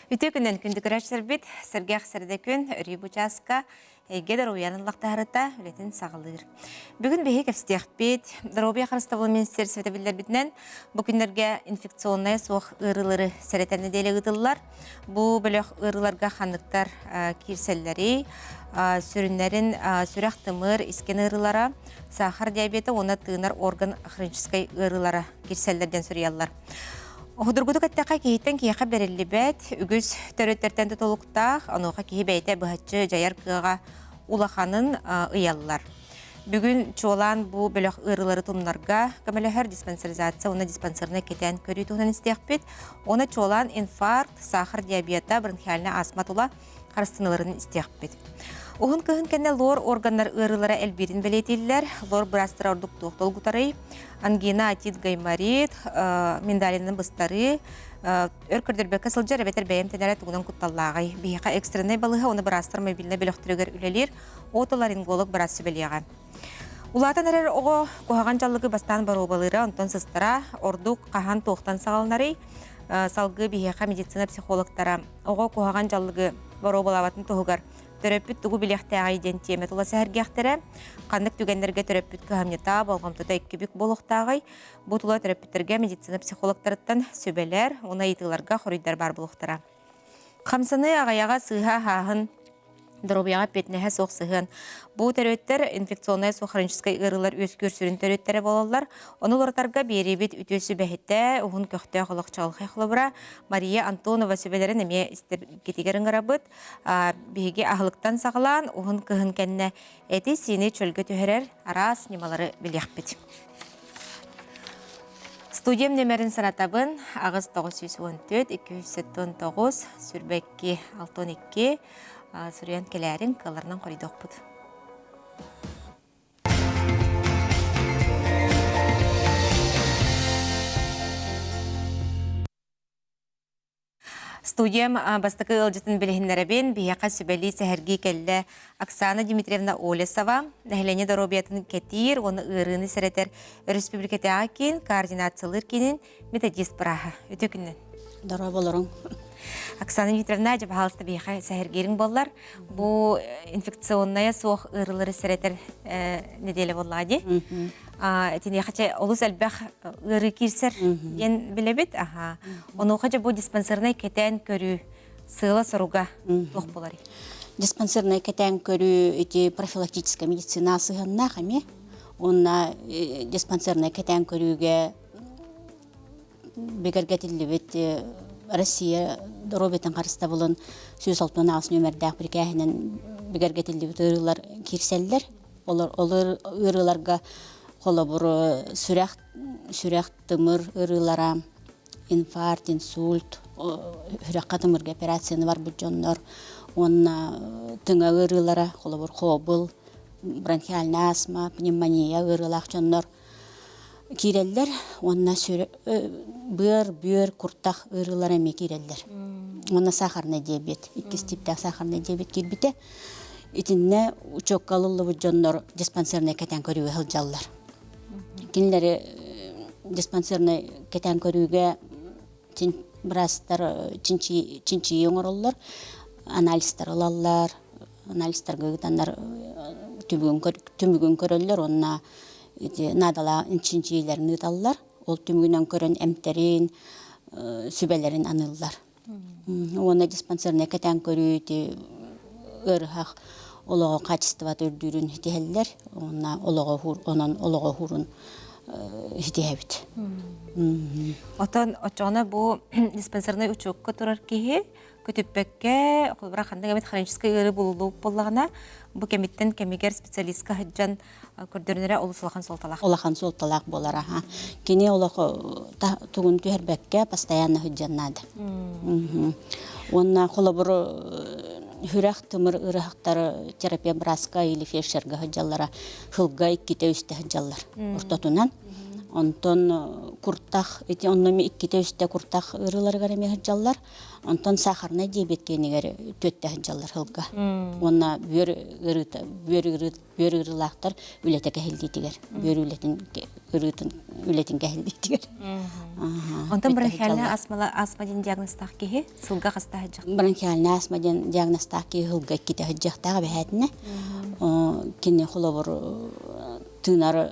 Үтүө күнүнэн күндү көрөөччүлэрбит, сэргэх сэрдэ күн, өрүү бу чааска эйгэ доруобуйанын лахтаһарыта үлэтин саҕалыыр. Бүгүн биһи кэпсэтиэхпит, доруобуйа харыстабылын министиэристибэтэ биллэрбитинэн, бу күннэргэ инфекционнай суох ыарыылары сэрэтэр нэдиэлэ ыытыллар. Бу бөлөх ыарыыларга ханныктар киирсэллэрий, сүрүннэрин сүрэх-тымыр, искэн ыарыылара, саахар диабета уонна тыынар орган хроническай ыарыылара киирсэллэр диэн суруйаллар. Судургутук эттэххэ, киһиттэн киһиэхэ бэриллибэт, үгүс төрүттэртэн тутулуктаах, онуоха киһи бэйэтэ быһаччы дьайар кыаҕа улаханын ыйаллар. Бүгүн чуолаан бу бөлөх ыарыылары тумнарга көмөлөһөр диспансеризация уонна диспансернай кэтээн көрүү туһунан истиэхпит. Уонна чуолаан инфаркт, сахар диабета, бронхиальнай астма тула харыстыналарын истиэхпит. Уһун кыһын кэннэ лор органнар ыарыылара элбиирин бэлиэтииллэр. Лор быраастара ордук туох долгутарый? Ангина, отит, гайморит, миндалинын быстарыы, өр көрдөрбөккө сылдьар эбэтэр бэйэм тэнэрэ тугунан кутталлааҕый? Биһиэхэ экстреннай балыыһа уонна быраастар мобильнай бөлөхтөрүгэр үлэлиир отоларинголог быраас сүбэлиэҕэ. Улаатан эрэр оҕо куһаҕан дьаллыгы бастаан боруобалыыра, онтон сыстара, ордук хаһан туохтан саҕаланарый? Салгыы биһиэхэ медицина психологтара оҕо куһаҕан дьаллыгы боруобалаабатын туһугар төрөппүт тугу билиэхтээҕий диэн тиэмэ тула сэһэргиэхтэрэ. Ханнык түгэннэргэ төрөппүт кыһамньыта, болҕомтото икки бүк буолуохтааҕый? Бу тула төрөппүттэргэ медицина психологтарыттан сүбэлэр уонна ыйытыыларга хоруйдар баар буолуохтара. Хамсаныы аҕыйаҕа сыыһа аһааһын доруобуйаҕа эппиэтинэһэ суох сыһыан. Бу төрүөттэр инфекционнай суох хроническай ыарыылар үөскүүр сүрүн төрүөттэрэ буолаллар. Ону уларытарга биэриибит үтүө сүбэһитэ, уһун көхтөөх олох чаҕылхай холобура Мария Антонова сүбэлэрин эмиэ истэргитигэр ыҥырабыт. Биһиги аһылыктан саҕалаан уһун кыһын кэннэ эти-сиини чөлгө түһэрэр араас ньымалары билиэхпит. Студиям нөмерин санатабын 8914 279 22 62 суруйан кэлээрин кыалларынан хоруйдуохпут. Студиям бастакы ыалдьытын билиһиннэрэбин. Биһиэхэ сүбэлии сэһэргии кэллэ Оксана Дмитриевна Олесова, нэһилиэнньэ доруобуйатын кэтиир уонна ыарыыны сэрэтэр өрөспүүбүлүкэтээҕи киин координациялыыр киинин методист бырааһа. Үтүө күнүнэн. Дорооболоруҥ. Оксана Дмитриевна, дьэ, пожалуйста, биһиэхэ сэһэргиириҥ буоллар. Бу инфекционная суох ыарыылары сэрэтэр неделя буоллаҕа дии. Итиниэхэ чэ олус элбэх ыарыы киирсэр диэн билэбит. Аха. Онуоха дьэ бу диспансернай кэтээн көрүү сыала-соруга туох буоларый? Диспансернай кэтээн көрүү ити профилактическая медицина сыһыаннаах эмиэ. Уонна диспансернай кэтээн көрүүгэ бигэргэтиллибит Россия доруобуйатын харыстабылын 168 нүөмэрдээх бирикээһинэн бигэргэтиллибит ыарыылар киирсэллэр. Олор ол ыарыыларга холобур сүрэх сүрэх тымыр ыарыылара, инфаркт, инсульт, сүрэххэ тымырга операцияны барбыт дьоннор уонна тыҥа ыарыылара, холобур хобул, бронхиальная астма, пневмония ыарыылаах дьоннор киирэллэр уонна быар, бүөр, куртах ыарыылара эмиэ киирэллэр. Уонна сахарный диабет, иккис тииптээх сахарный диабет киирбитэ. Итиннэ учуокка ылыллыбыт дьоннор диспансернай кэтээн көрүүгэ сылдьаллар. Кинилэри диспансернай кэтээн көрүүгэ быраастар чинчийии оҥороллор, анализтар ылаллар, анализтарга ыытаннар түмүгүн көрөллөр уонна ити наадалаах чинчийиилэрин ыыталлар. Ол түмүгүнэн көрөн эмтэрин, сүбэлэрин аныыллар. Уонна диспансернай кэтээн көрүү ити ыарыһах олоҕо хаачыстыбата үрдүүрүн ситиһэллэр уонна олоҕо онон олоҕо уһуурун ситиһэбит. Отон оччоҕуна бу диспансернай учуокка турар киһи көтүппэккэ, холобура ханнык эмит хроническай ыарыы булуллубут буоллаҕына, бу кэмиттэн кэмигэр специалистка сылдьан көрдөрүнэрэ олус улахан суолталаах. Улахан суолталаах буолар аха. Кини олох тугун түһэрбэккэ постоянно сылдьан наада. Уонна холобур сүрэх тымыр ыарыһахтар терапия браска или фельдшерга сылдьаллара сылга иккитэ үстэ сылдьаллар ортотунан. Онтон куртах ити онно эмиэ иккитэ-үстэ куртах ыарыыларыгар эмиэ сылдьаллар. Онтон сахарнай диабет киэнигэр түөттэ сылдьаллар сылга. Уонна бүөр ыарыыта бүөр ыарыы бүөр ыарыылаахтар үлэтэ кэһиллиитигэр, бүөр үлэтин ыарыытын үлэтин кэһиллиитигэр. Онтон бронхиальная астма астма диэн диагнозтаах киһи сылга хаста сылдьах? Бронхиальная астма диэн диагнозтаах киһи сылга иккитэ сылдьыахтаах эбэһээтинэ. Кини холобур тыынар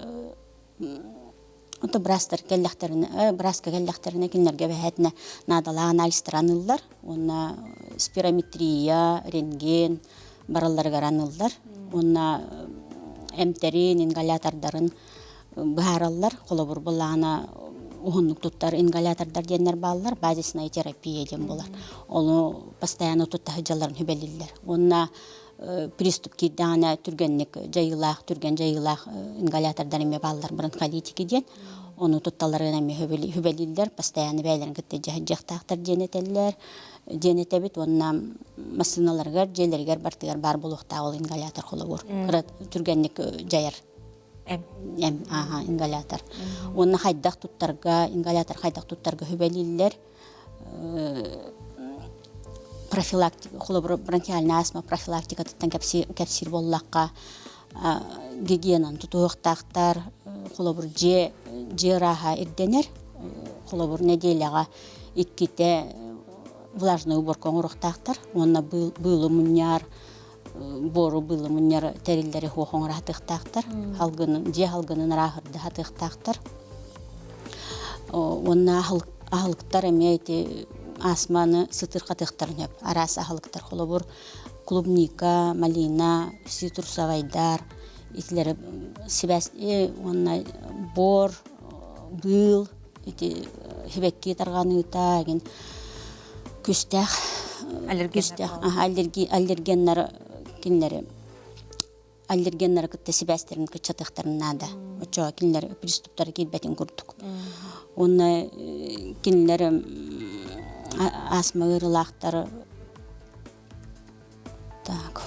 Ото быраастар кэллэхтэринэ, бырааска кэллэхтэринэ кинилэргэ эбэһээтинэ наадалаах анализтары аныыллар уонна спирометрия, рентген баралларыгар аныыллар уонна эмтэрин, ингалятордарын быһаараллар. Холобур, былаана уһуннук туттар ингалятордар диэннэр бааллар, базисная терапия диэн буолар. Ону постоянно тутта сылдьалларын сүбэлииллэр. Уонна приступ киирдэҕинэ түргэнник дьайыылаах, түргэн дьайыылаах ингалятордар эмиэ бааллар бронхолитики диэн. Ону тутталларын эмиэ сүбэлииллэр, постоянно бэйэлэрин кытта дьаһайдьыахтаахтар диэн этэллэр, диэн этэбит уонна массыыналарыгар, дьиэлэригэр бартыгар баар буолуохтаах ол ингалятор холобур. Кыра түргэнник дьайар Эм. Эм, ааха, ингалятор. Уонна хайдах туттарга, ингалятор хайдах туттарга сүбэлииллэр профилактика холобур бронхиальная астма профилактикатыттан кэпсиир буоллахха гигиенаны тутуһуохтаахтар холобур дьиэ дьиэ ырааһа ирдэнэр холобур нэдиэлэҕэ иккитэ влажный уборка оҥоруохтаахтар уонна быылы мунньар буору быылы мунньар тэриллэри суох оҥоро сатыахтаахтар халгынын дьиэ халгынын ырааһырда сатыахтаахтар уонна аһылыктар эмиэ ити астманы сытырхатыахтарын сөп араас аһылыктар холобур клубника малина цитрусовайдар итилэри сибээс уонна бор быыл ити сибэкки тарҕаныыта игин күстээх күстээх аллергеннар кинилэри аллергеннары кытта сибээстэрин кыччатыахтарын наада оччоҕо кинилэр приступтара киирбэтин курдук уонна кинилэр астма ыарыылаахтар Так,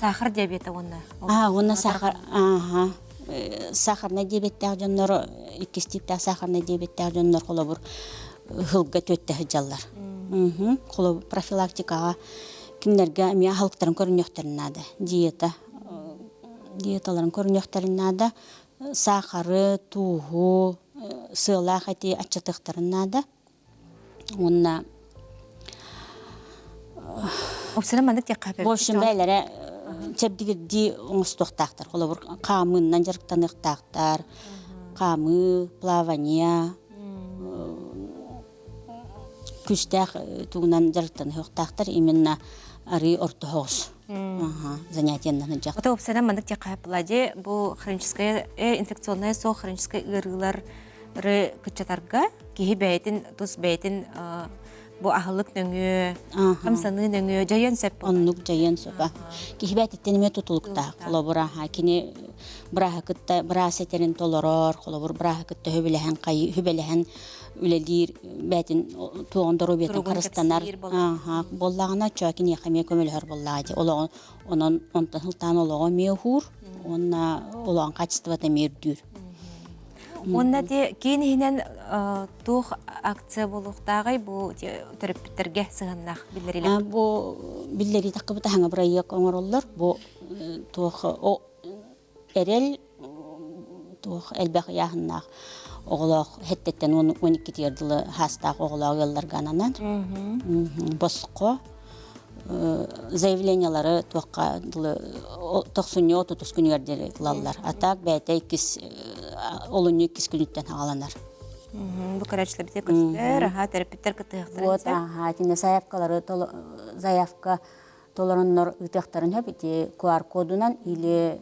Сахар диабета уонна Аа, уонна сахар, ааха. Сахарнай диабеттаах дьоннор иккис тииптээх сахарнай диабеттаах дьоннор холобур ыһылга түөттэ сылдьаллар. Холобур профилактикаҕа кинилэргэ эмиэ аһылыктарын көрүнүөхтэрин наада. Диета диеталарын көрүнүөхтэрин наада. Сахары, тууһу, сыалаах эти аччатыахтарын наада. Уонна Опсана маннык диэххэ В общем, бэйэлэрэ чэбдигирдии оҥостуохтаахтар. Холобур, хаамыыннан дьарыктаныахтаахтар. Хаамыы, плавание, күүстээх тугунан дьарыктаныахтаахтар. Именно арыы орто соҕус занятиеннан сылдьах. Ото опсана маннык диэххэ пладе бу хроническая инфекционная суох хроническай ыарыылар кыччатарга киһи бэйэтин тус бэйэтин бу аһылык нөҥүө хамсаныы нөҥүө дьайыан сөп оннук дьайыан сөп киһи бэйэтиттэн эмиэ тутулуктаах холобур аха кини бырааһы кытта быраас этэрин толорор холобур бырааһы кытта хүбэлэһэн хүбэлэһэн үлэлиир бэйэтин туоҕун доруобуйатын харыстанар буоллаҕына чоо киниэхэ эмиэ көмөлөһөр буоллаҕа дии олоҕун онон онтон сылтаан олоҕо эмиэ уһуур уонна олоҕун качествота эмиэ үрдүүр Уонна те киин иһинэн туох акция буолуохтааҕый бу төрөппүттэргэ сыһыаннаах биллэриилэр? Бу биллэрии таххыбыт аһаҥа бырайыак оҥороллор. Бу туох эрэл туох элбэх ыйааһыннаах оҕолоох хэттэттэн 12 дылы хаастаах оҕолоох ыалларга ананан босхо заявлениялары туохха дылы тохсунньу отутус күнүгэр диэри ылаллар. А так бэйэтэ иккис олунньу иккис күнүттэн хааланар. Бу көрөөччүлэрбитэ көстөр, аха төрөппүттэр кыттыһыахтарын Вот, аха, итиннэ заявкалары заявка толороннор ыытыахтарын сөп ити QR-кодунан или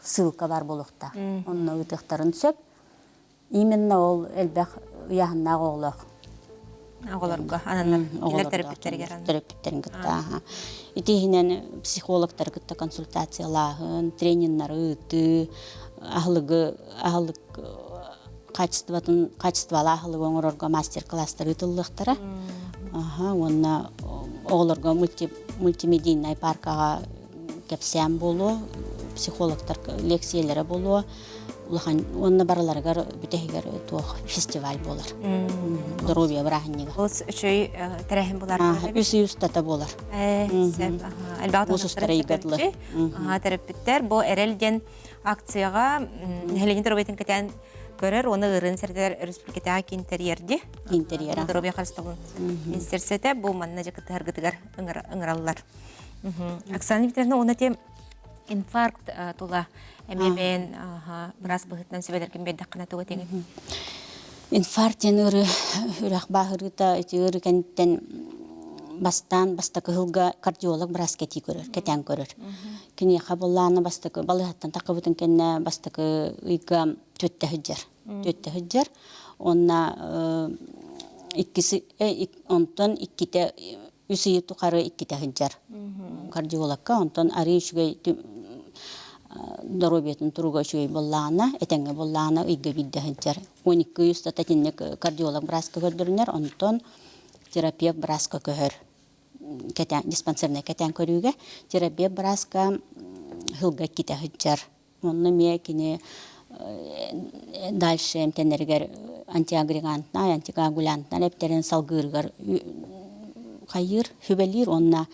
ссылка бар буолуохтаах. Онно ыытыахтарын сөп. Именно ол элбэх ыйааһыннаах оҕолоох. Оҕолорго ананар кинилэр төрөппүттэригэр төрөппүттэрин кытта ити иһинэн психологтары кытта консультациялааһын, трениннары ыытыы, аһылыгы аһылык качествотын качестволаах аһылыгы оҥорорго мастер-класстар ыытыллыахтара. Аха, уонна оҕолорго мультимедийнай паркаҕа кэпсээн буолуо. психологтар лекциялара буолуо улахан уонна барыларыгар бүтэһигэр туох фестиваль буолар. Здоровье бырааһынньыга. Олус үчүгэй тэрээһин булар. Үс ый устата буолар. Сөп. Элбэх Уус устара ыйга Төрөппүттэр бу эрэл диэн акцияҕа нэһилиэнньэ доруобуйатын кэтээн көрөр уонна ыарыын сэрэтэр өрөспүүбүлүкэтээҕи киин тэрийэрди. Киин тэрийэр. Доруобуйа харыстабылын министерствота бу манна дьэ кыттыһаргытыгар ыҥыраллар. Оксана Викторовна, уонна те инфаркт тула эмиэ бэйэн быраас быһыытынан сүбэлэргин биэрдэххинэ тугу этиҥ? Инфаркт диэн ыарыы үрэх бааһырыыта ити ыарыы кэнниттэн бастаан бастакы сылга кардиолог быраас кэтии көрөр, кэтээн көрөр. Киниэхэ былаана бастакы балыыһаттан таххыбытын кэннэ бастакы ыйга түөттэ сылдьар. Түөттэ сылдьар. Уонна иккис онтон иккитэ үс ыйы тухары иккитэ сылдьар кардиологка. Онтон арыы үчүгэй доруобуйатын туруга үчүгэй буоллаҕына, этэҥҥэ буоллаҕына ыйга биирдэ сылдьар. 12 ый устата итинник кардиолог бырааска көрдөрүнэр, онтон терапевт бырааска көһөр. Кэтээн, диспансернай кэтээн көрүүгэ терапевт бырааска сылга иккитэ сылдьар. Онно эмиэ кини дальше эмтэнэригэр антиагрегантнай, антикоагулянтнай эптэрин салгыырыгар хайыыр, сүбэлиир уонна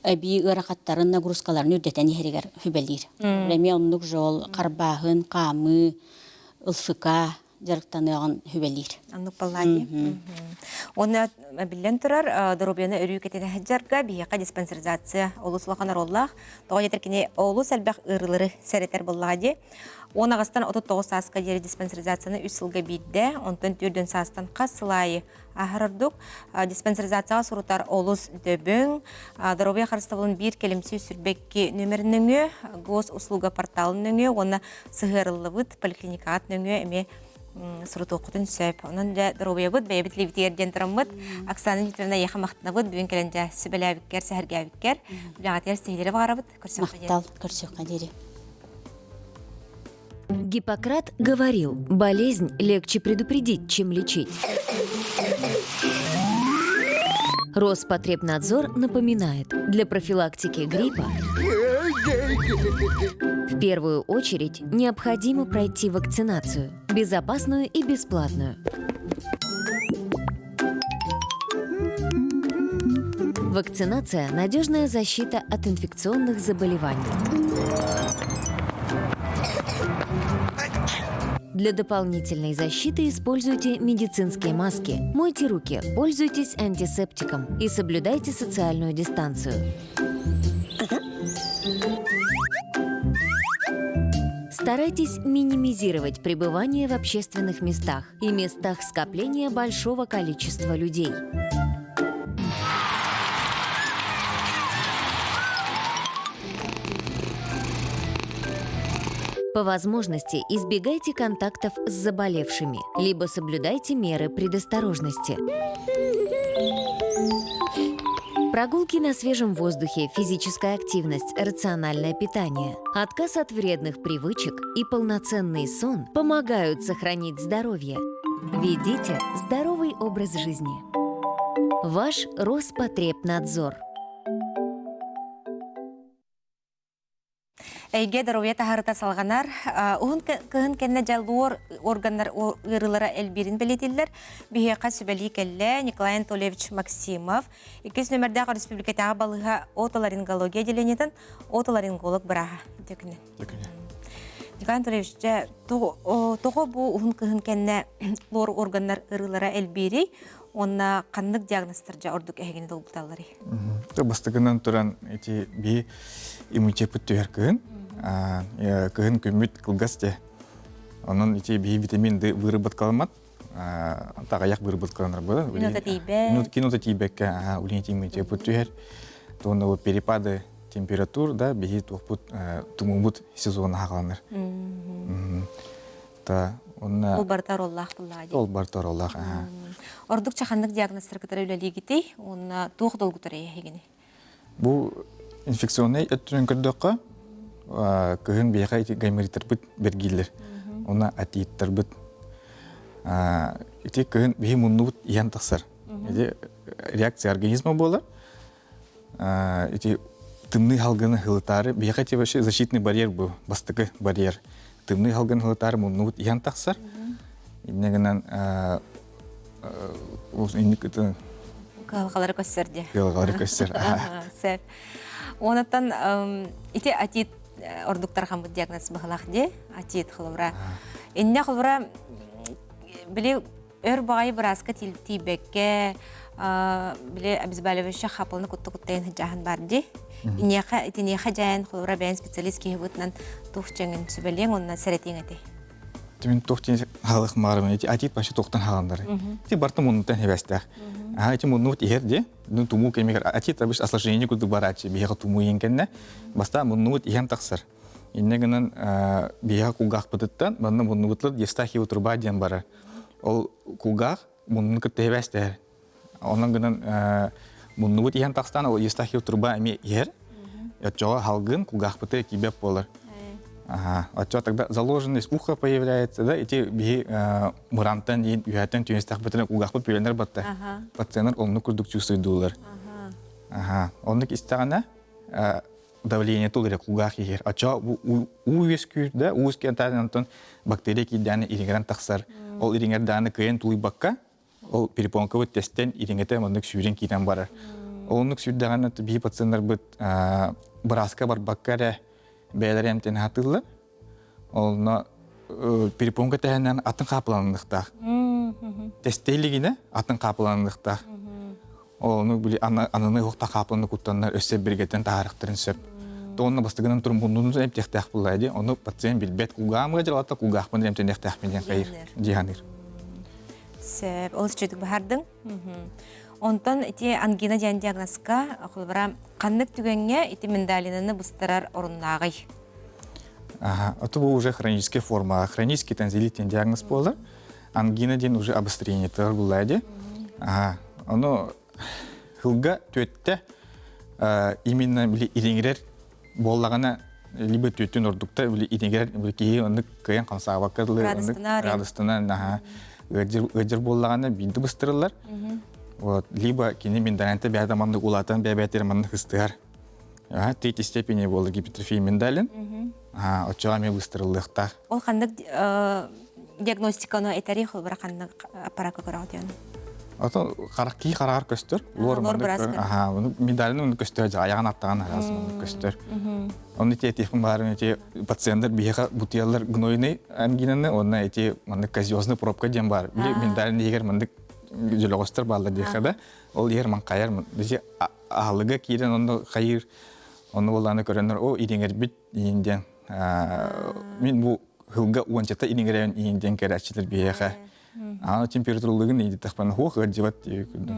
эбии ыарахаттарын, нагрузкаларын үрдэтэн иһэригэр сүбэлиир. Эмиэ оннук же ол харбааһын, хаамыы, ылсыка дьарыктаныаҕын сүбэлиир. Оннук буоллаа дии. Уонна биллэн турар, доруобуйаны өрүү кэтэнэ сылдьарга биһиэхэ диспансеризация олус улахан оруоллаах. Тоҕо диэтэр кини олус элбэх ыарыылары сэрэтэр буоллаҕа дии. 10 аҕыстан 39 сааска диэри диспансеризацияны үс сылга биирдэ, онтон 4 саастан хас сыл аайы ааһар ордук. Диспансеризацияҕа сурутар олус дөбөҥ. Доруобуйа харыстабылын биир кэлимсии сүрбэкки нүөмэр нөҥүө, госуслуга порталын нөҥүө уонна сыһыарыллыбыт поликлиникаҕыт нөҥүө эмиэ сурутуоххутун сөп. Онон дьэ доруобуйабыт бэйэбит илиибитигэр диэн тураммыт Оксана Дмитриевна эйиэхэ махтанабыт бүгүн кэлэн дьэ сүбэлээбиккэр, сэһэргээбиккэр, үлэҕитигэр сиһилэри баҕарабыт. Көрсүөххэ диэри. Махтал, көрсүөххэ диэри. Гиппократ говорил, болезнь легче предупредить, чем лечить. Роспотребнадзор напоминает, для профилактики гриппа в первую очередь необходимо пройти вакцинацию, безопасную и бесплатную. Вакцинация – надежная защита от инфекционных заболеваний. Для дополнительной защиты используйте медицинские маски, мойте руки, пользуйтесь антисептиком и соблюдайте социальную дистанцию. Старайтесь минимизировать пребывание в общественных местах и местах скопления большого количества людей. По возможности избегайте контактов с заболевшими, либо соблюдайте меры предосторожности. Прогулки на свежем воздухе, физическая активность, рациональное питание, отказ от вредных привычек и полноценный сон помогают сохранить здоровье. Ведите здоровый образ жизни. Ваш Роспотребнадзор. Эйгэ доруобуйа таһаарыта салҕанар. Уһун кыһын кэннэ дьаллуур органнар ыарыылара элбиирин бэлиэтииллэр. Биһиэхэ сүбэлии кэллэ Николай Анатольевич Максимов, иккис нүмердээх республикатааҕы балыыһа отоларингология отделениетын отоларинголог бырааһа. Үтүө Николай Анатольевич, дьэ, тоҕо бу уһун кыһын кэннэ лор органнар ыарыылара элбиирий уонна ханнык диагнозтар дьэ ордук эһигини долгуталларый? Бастакынан туран ити би иммунитеппыт түһэр кыһын. Кыһын күммүт кылгас дьэ. Онон ити биһи витамин D выработкаламмат. Таҕайах выработкаланар было. Минута тиийбэт. Кинота тиийбэккэ, улин иммунитеппыт түһэр. Туонна перепады температур да биһи туохпут тумуубут сезона хааланар. Та онна Ол барыта роллаах буллаа дии. Ол барыта роллаах. Ордук чаханнык диагнозтар кытары үлэлиигитий уонна туох долгутар эһигини? Бу инфекционнай өттүнэн көрдөххө, кыһын биһиэхэ ити гаймориттарбыт бэргииллэр. Уонна атииттарбыт. Ити кыһын биһи муннубут иһэн тахсар. Ити реакция организма буолар. Ити Тымныы халгыны хылытаары, биһиэхэ ити вообще защитный барьер бу, бастакы барьер. Тымныы халгыны хылытаары муннубут иһэн тахсар. Инньэ гынан инник Кыһалҕалары көссөр дии. Кыһалҕалары көссөр. Сөп. Онуттан ити отит ордуктар хаммыт диагноз быһылаах дии. Отит холобура. Иннэ холобура били өр баҕайы бырааска тиийбэккэ били обезболивающий хапылны кутта куттайын сыдьааһын бар дии. Иниэхэ итиниэхэ дьайан холобура бэйэн специалист киһи быытынан туох чэҥин сүбэлиэҥ уонна сэрэтиэҥ этэй. Мин туох диэн хаалых маарым ити атит вообще туохтан хааландары. Ити барта муннуттан хебэстээх. Аха ити муннубут иһэр дии. Ну тумуу кэмигэр атит обычно осложнение курдук барааччы биһиэхэ тумуу иһэн кэннэ бастаан муннубут иһэн тахсар. Инньэ гынан биһиэхэ кулгаахпытыттан манна муннубутлар Евстахиева труба диэн барар. Ол кулгаах муннун кытта хебэстэһэр. Онон гынан муннубут иһэн тахсан ол Евстахиев труба эмиэ иһэр. Оччоҕо халгын кулгаахпыты киирбэт буолар. Ага. Оччоҕо тогда заложенность уха появляется, да, ити биһи мурантан иин үһэтэн түнэстэхпитинэ кулгаахпыт бүлэнэр батта. Пациеннар оннук курдук чувствуйдуулар. Ага. Оннук истэҕинэ давление тул эрэ кулгаах иһэр. Оччоҕо уу үөскүүр да, уу үөскээн онтон бактерия киирдээнэ ириҥэрэн тахсар. Ол ириҥэрдээнэ кыайан тулуйбакка ол перепонкабыт тэстэн ириҥэтэ маннык сүүрэн киирэн барар. Ол оннук сүүрдэҕинэ биһи пациеннарбыт бырааска барбакка эрэ бэйэлэрэ эмтэнэ сатыыллар. Онно перепонка тэһэнэн атын хаапыланыахтаах. Тэстэ илигинэ атын хаапыланыахтаах. Ону били аныны уохта хаапыланы куттаннар өссө биргэтэн таһаарыахтарын сөп. Онно бастыгынан турун муннун эмтиэхтээх буолла дии. Ону пациент билбэт кулгаамыга дьалата кулгаахпын эмтэниэхтээхпин диэн хайыр дии Сөп, олус үчүгдүк баһардыҥ. Онтон ити ангина диэн диагнозка, холобура, ханнык түгэҥҥэ ити миндалинаны быстарар оруннааҕый? Ага, это был уже хроническая форма. Хронический тонзиллит диэн диагноз буолар. Ангина диэн уже обострение буолла дии. Ага, ону хылга түөттэ именно били ириҥирэр буоллаҕына либо түөттүн ордукта били ириҥирэр били киһи оннук кыайан хамсаабакка дылы оннук радостана наһаа ыадьыр буоллаҕына биирдэ быстарыллар. Вот, либо кини миндалинта бэйэтэ маннык улаатан бэйэтэ маннык ыстыһар. Третьей степени буолла гипертрофия миндалин. Оччоҕо эмиэ быстарыллыахтаах. Ол ханнык диагностиканы этэрий холбура ханнык аппаракка көрөҕүтүөн? Ото харах кии хараҕар көстөр. Лор Аха, миндалин оны көстөр, аяғын аттаған араас көстөр. Оны те этиэхпин баарым эти пациенттар биһиэхэ бутуйаллар гнойный ангинаны, онно эти маннык казиозный пробка диэн бар. Били миндалин иһигэр маннык дьөлөҕөстөр бааллар диэхэ да. Ол иһэр маҥхайар аһылыга киирэн онно хайыыр ону буоллааны көрөннөр о ириҥэрбит иин диэн мин бу хылга уончата ириҥэрэн иин диэн кэрээччилэр биһиэхэ аны температуралыгын иидиттэхпинэ хуох ыалдьыбат диэбит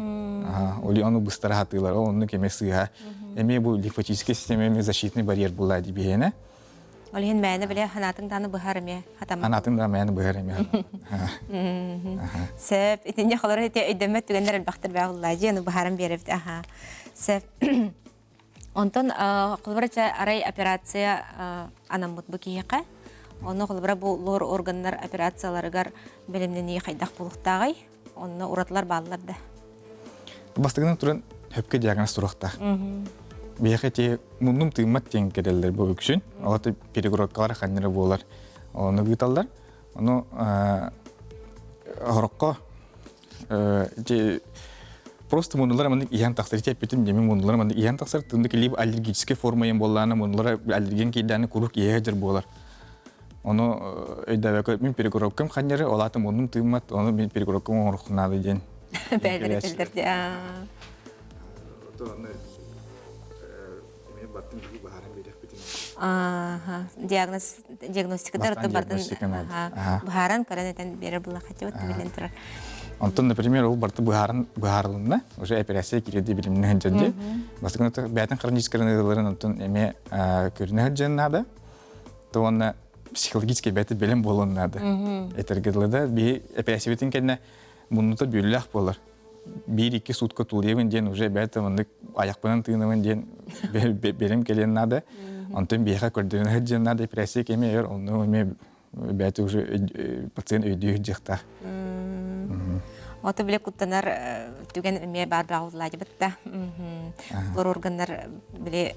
оли ону быстара сатыылар ол оннук эмиэ сыыһа эмиэ бу лимфатическая система эмиэ защитный барьер буолла дии биһиэнэ Ол иһин мээнэ билэ ханаатыҥ дааны быһар эмиэ хатаммат. Ханаатыҥ да мээнэ быһар эмиэ. Сөп. Итиннэ холоро ити өйдөммөт түгэннэр элбэхтэр баа буллаа дии, ону быһааран биэрэбит. Аха. Сөп. Онтон холобура арай операция анаммыт бу киһиэхэ. Онно холобура бу лор органнар операцияларыгар бэлэмнэнии хайдах буолуохтааҕый? Онно уратылар бааллар да. Бастакынан туран хөпкө диагноз туруохтаах. Биһиэхэ ити муннум тыыммат диэн кэлэллэр бу үксүн. Ол перегородкалар ханнара буолар. Ону ыыталлар. Ону хорокко ити просто муннулар маннык иһэн тахсар ити эппитим деми муннулар маннык иһэн тахсар тындык либо аллергическая форма буоллаана муннулара аллерген киирдээнэ куруук иһэ сылдьар буолар. Ону өйдөөбөккө мин перегородкам ханньары, ол аата муннум тыыммат, ону мин перегородкам оҥоруохпун наада диэн. Бэйэлэрэ этэллэр дии. Диагноз диагностиката бардын быһааран көрөн этэн биэрэр буллахха биллэн турар. Онтон, например, ол барты быһааран быһаарылынна, уже операция киирди билимнэ сылдьан Бастакы бэйэтин хроническай ыарыыларын онтон эмиэ көрүнэ сылдьан наада. То уонна психологическай бэйэтэ бэлэм буолуон наада. Этэргэ дылы да, биһи эпээсибитин кэннэ муннута бүөллээх буолар. Биир-икки суутка тулуйабын диэн уже бэйэтэ маннык айахпынан тыынабын диэн бэлэм кэлиэн наада. Онтон биһиэхэ көрдөрүнэ сылдьыан наада эпэрээссийэ кэмэ өр онно эмиэ бэйэтэ уже пациент өйдүү сылдьыахтаах. Ото биле куттанар түгэн эмиэ баар баҕыллаадьыбыт да. Лор органнар биле.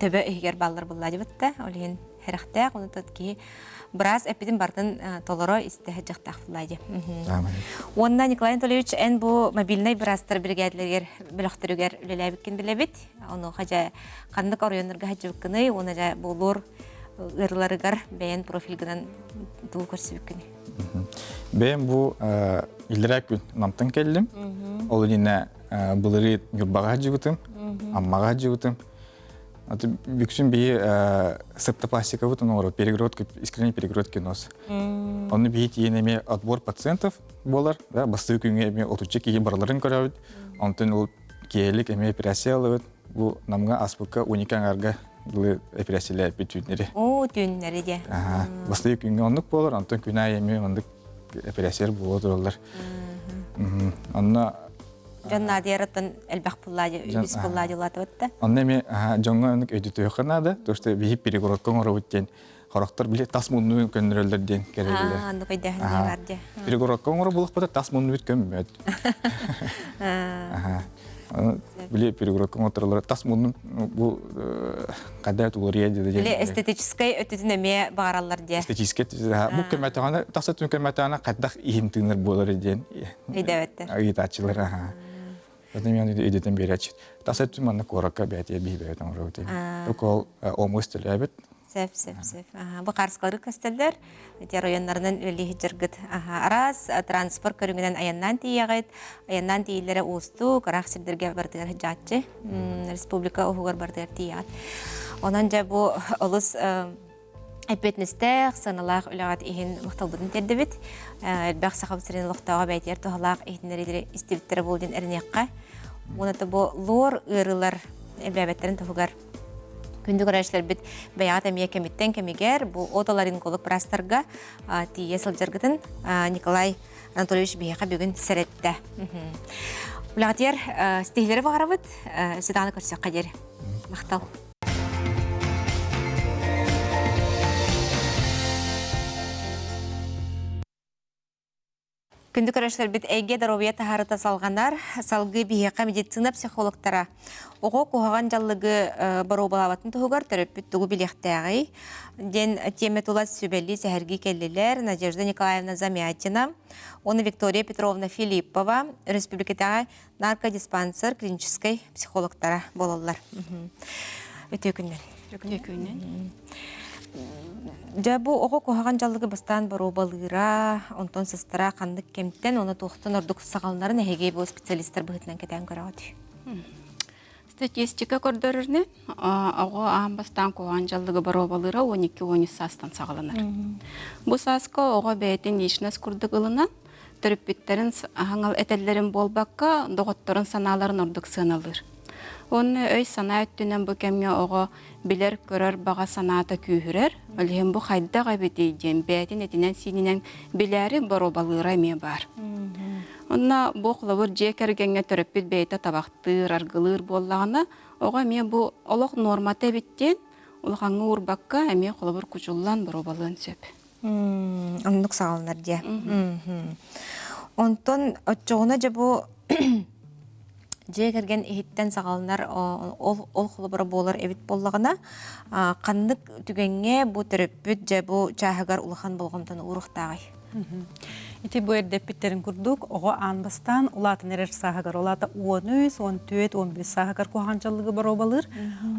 төбө иһигэр бааллар буллаадьыбыт да, ол иһин сэрэхтээх, ону киһи быраас эппитин бартын толоро истэ сылдьыахтаах буллаадьы. Уонна Николай Анатольевич, эн бу мобильнай быраастар биригээдэлэригэр бөлөхтөрүгэр үлэлээбиккин билэбит. Онуоха дьэ ханнык оройуоннарга сылдьыбыккыный уонна дьэ буолуор ыарыыларыгар бэйэн профильгынан тугу көрсүбүккүнүй? Бэйэм бу иллэрээ күн Намтан кэллим. Ол иннинэ былырыын Ньурбаҕа сылдьыбытым, Аммаҕа сылдьыбытым. Бүксүн биһи септопластикабыт оҥорор перегородка, искренний перегородки нос. Онно биһи тиийэн эмиэ отбор пациентов буолар, да, бастакы күҥҥэ эмиэ отучча киһи барыларын көрөбүт. Онтон ол киэһэлик эмиэ операция ылабыт. Бу Намҥа аспыкка уника аҥарга дылы операциялээппит түүннэри. Оо, түүннэри дьэ. Бастакы күҥҥэ оннук буолар, онтон күн аайы эмиэ оннук операциялар буола тураллар. Онно Дьон наадыйарыттан элбэх пуллаадьы, үгүс пуллаадьы улаатыбыт да. Онно эмиэ дьоҥҥо оннук өйдөтүөххэ наада, то что биһи перегородка оҥоробут диэн хорохтор били тас муннуун көннөрөллөр диэн кэлэллэр. Аа, оннук өйдөөһүн бар дьэ. Перегородка оҥоро булахпыта тас муннубут көммөт. Били перегородка оҥоттороллор тас муннун бу када уларыйа диэн. Били эстетическай өттүтүн эмиэ баҕараллар диэ. Эстетическай бу көмөтөҕөнө тас өттүн көмөтөҕөнө хайдах иһин тыынар буолар диэн. Өйдөөбөттөр. Ыйытааччылар аха. Это мен өйдөтөн биэрээччит. Тас өттүн манна куоракка бэйэтэ биһибэт оҥоробут. Укол омус төлөөбүт. Сөп, сөп, сөп. Бу карскалары көстөллөр. Ити районнарынан үлэлии сылдьаргыт. Араас транспорт көрүҥүнэн айаннаан тиийэҕит. Айаннаан тиийиллэрэ уустук, ыраах сирдэргэ барытыгар сылдьааччы. Республика уһугар барытыгар тиийэҕит. Онон дьэ бу олус эппиэтинэстээх, сыаналаах үлэҕит иһин махталбытын тиэрдэбит. Элбэх Сахабыт сирин олохтооҕо бэйэтигэр туһалаах иһитиннэриилэри истибиттэрэ буолуо диэн эрэниэххэ. Уонна бу лор ыарыылар элбээбэттэрин туһугар күндү көрөөччүлэрбит бэйэҕит эмиэ кэмиттэн кэмигэр бу отоларинголог быраастарга тиийэ сылдьаргытын Николай Анатольевич биһиэхэ бүгүн сэрэттэ. Үлэҕитигэр ситиһиилэри баҕарабыт. Өссө даҕаны көрсүөххэ диэри. Махтал. Күндү көрөөччүлэрбит эйгэ доруобуйа таһаарыта салҕанар. Салгыы биһиэхэ медицина психологтара оҕо куһаҕан дьаллыгы боруобалаабатын туһугар төрөппүт тугу билиэхтээҕий диэн тиэмэ тула сүбэлии сэһэргии кэллилэр Надежда Николаевна Замятина уонна Виктория Петровна Филиппова өрөспүүбүлүкэтээҕи наркодиспансер клиническэй психологтара буолаллар. Үтүө күннэр. Үтүө күннэр. Дьэ бу оҕо куһаҕан дьаллыгы бастаан боруобалыыра, онтон сыстара ханнык кэмтэн уонна туохтан ордук саҕаланарын эһиги бу специалистар быһыытынан кэтээн көрөҕүт? Статистика көрдөрөрүнэн, оҕо аан бастаан куһаҕан дьаллыгы боруобалыыра 12-13 саастан саҕаланар. Бу сааска оҕо бэйэтин личность курдук ылынан, төрөппүттэрин аһаҥал этэллэрин буолбакка, доҕотторун санааларын ордук сыаналыыр. Уонна өй-санаа өттүнэн бу кэмҥэ оҕо билэр-көрөр баҕа санаата күүһүрэр, ол иһин бу хайдах эбитий диэн бэйэтин этинэн-сиининэн билээри боруобалыыра эмиэ баар. Онно бу холобур дьиэ кэргэҥҥэ төрөппүт бэйэтэ табахтыыр, аргылыыр буоллаҕына, оҕо эмиэ бу олох нуормата эбит диэн улахаҥҥа уурбакка эмиэ холобур кучуллан боруобалыан сөп. Оннук саҕаланар дьэ. Онтон оччоҕуна дьэ бу дьиэ кэргэн иһиттэн саҕаланар ол ол холобура буолар эбит буоллаҕына ханнык түгэҥҥэ бу төрөппүт дьэ бу чааһыгар улахан болҕомтону ууруохтааҕый? Ити бу эрдэппиттэрин курдук оҕо аан бастаан улаатан эрэр сааһыгар, ол аата 13, 14, 15 сааһыгар куһаҕан дьаллыгы боруобалыыр.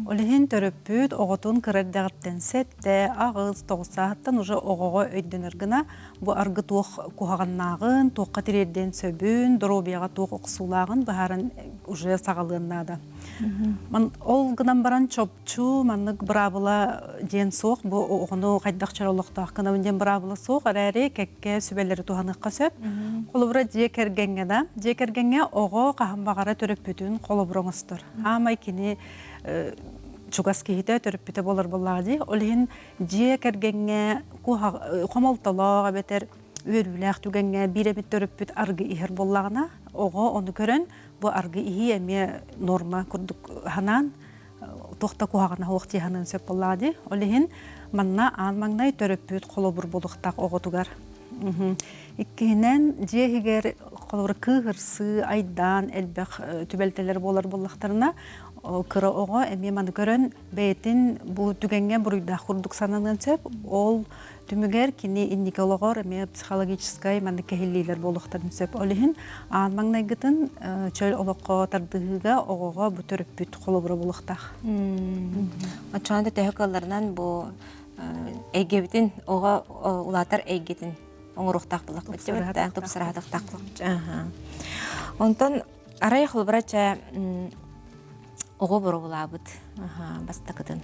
Ол иһин төрөппүт оҕотун кыра эрдэҕиттэн сэттэ, аҕыс, тоҕус сааһыттан уже оҕоҕо өйдөнөр гына бу аргы туох куһаҕаннааҕын, туохха тириэрдиэн сөбүн, доруобуйаҕа туох охсуулааҕын быһааран уже саҕалыан наада. Ол гынан баран чопчу маннык быраабыла диэн суох, бу оҕону хайдах чөр олохтоох гынабын диэн быраабыла суох, эрээри кэккэ сүбэлэри туһаныахха сөп. Холобура дьиэ кэргэҥҥэ да, дьиэ кэргэҥҥэ оҕо хаһан баҕара төрөппүтүн холобура оҥостор. Аамай кини чугас киһитэ төрөппүтэ буолар буоллаҕа дии. Ол иһин дьиэ кэргэҥҥэ хомолтолоох эбэтэр үөрүүлээх түгэҥҥэ биир эмит төрөппүт аргы иһэр буоллаҕына, оҕо ону көрөн бу аргы иһии эмиэ норма курдук санаан туох да куһаҕана суох дии саныан сөп буоллаҕа дии. Ол иһин манна аан маҥнай төрөппүт холобур буолуохтаах оҕотугар. Иккиһинэн, дьиэ иһигэр холобур кыыһырсыы, айдаан элбэх түбэлтэлэр буолар буоллахтарына, Кыра оҕо эмиэ маны көрөн бэйэтин бу түгэҥҥэ буруйдаах курдук сананыан сөп. Ол түмүгэр кини инники олоҕор эмиэ психологическай маннык кэһиллиилэр буолуохтарын сөп. Ол иһин аан маҥнайгытын чөл олоххо тардыһыыга оҕоҕо бу төрөппүт холобура буолуохтаах. Оччоҕо да төһө кыалларынан бу эйгэбитин оҕо улаатар эйгэтин оҥоруохтаах буоллахпыт тупсараатахтаах буоллахпыт. Онтон арай холобура чэ оҕо боруобулаабыт бастакытын.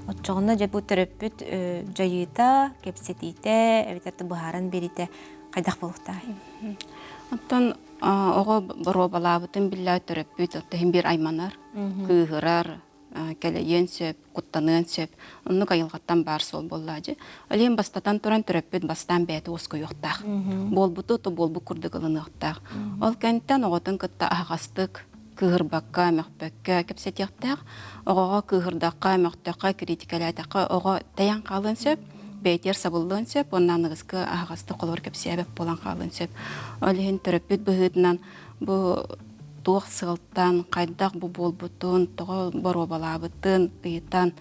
Оччоҕуна дьэ бу төрөппүт дьайыыта, кэпсэтиитэ эбэтэр быһааран биэриитэ хайдах буолуохтааҕый? Оттон оҕо боруобалаабытын биллэ төрөппүт оттон иһин биир айманар, кыыһырар, кэлэйиэн сөп, куттаныан сөп. Оннук айылҕаттан баар суол буоллаадьы. Олиэн бастатан туран төрөппүт бастаан бэйэтэ уоскуйуохтаах. Буолбуту то буолбут курдук ылыныахтаах. Ол кэнниттэн оҕотун кытта аһаҕастык, кыыһырбакка, мөхпөккө кэпсэтиэхтээх. Оҕоҕо кыыһырдахха, мөхтөххө, критикэлээтэххэ оҕо тэйэн хаалыан сөп, бэйэтигэр сабыллыан сөп уонна аныгыскы аһаҕастык холобур кэпсээбэт буолан хаалыан сөп. Ол иһин төрөппүт быһыытынан бу туох сыалтан, хайдах бу буолбутун, тоҕо боруобалаабытын ыйытан,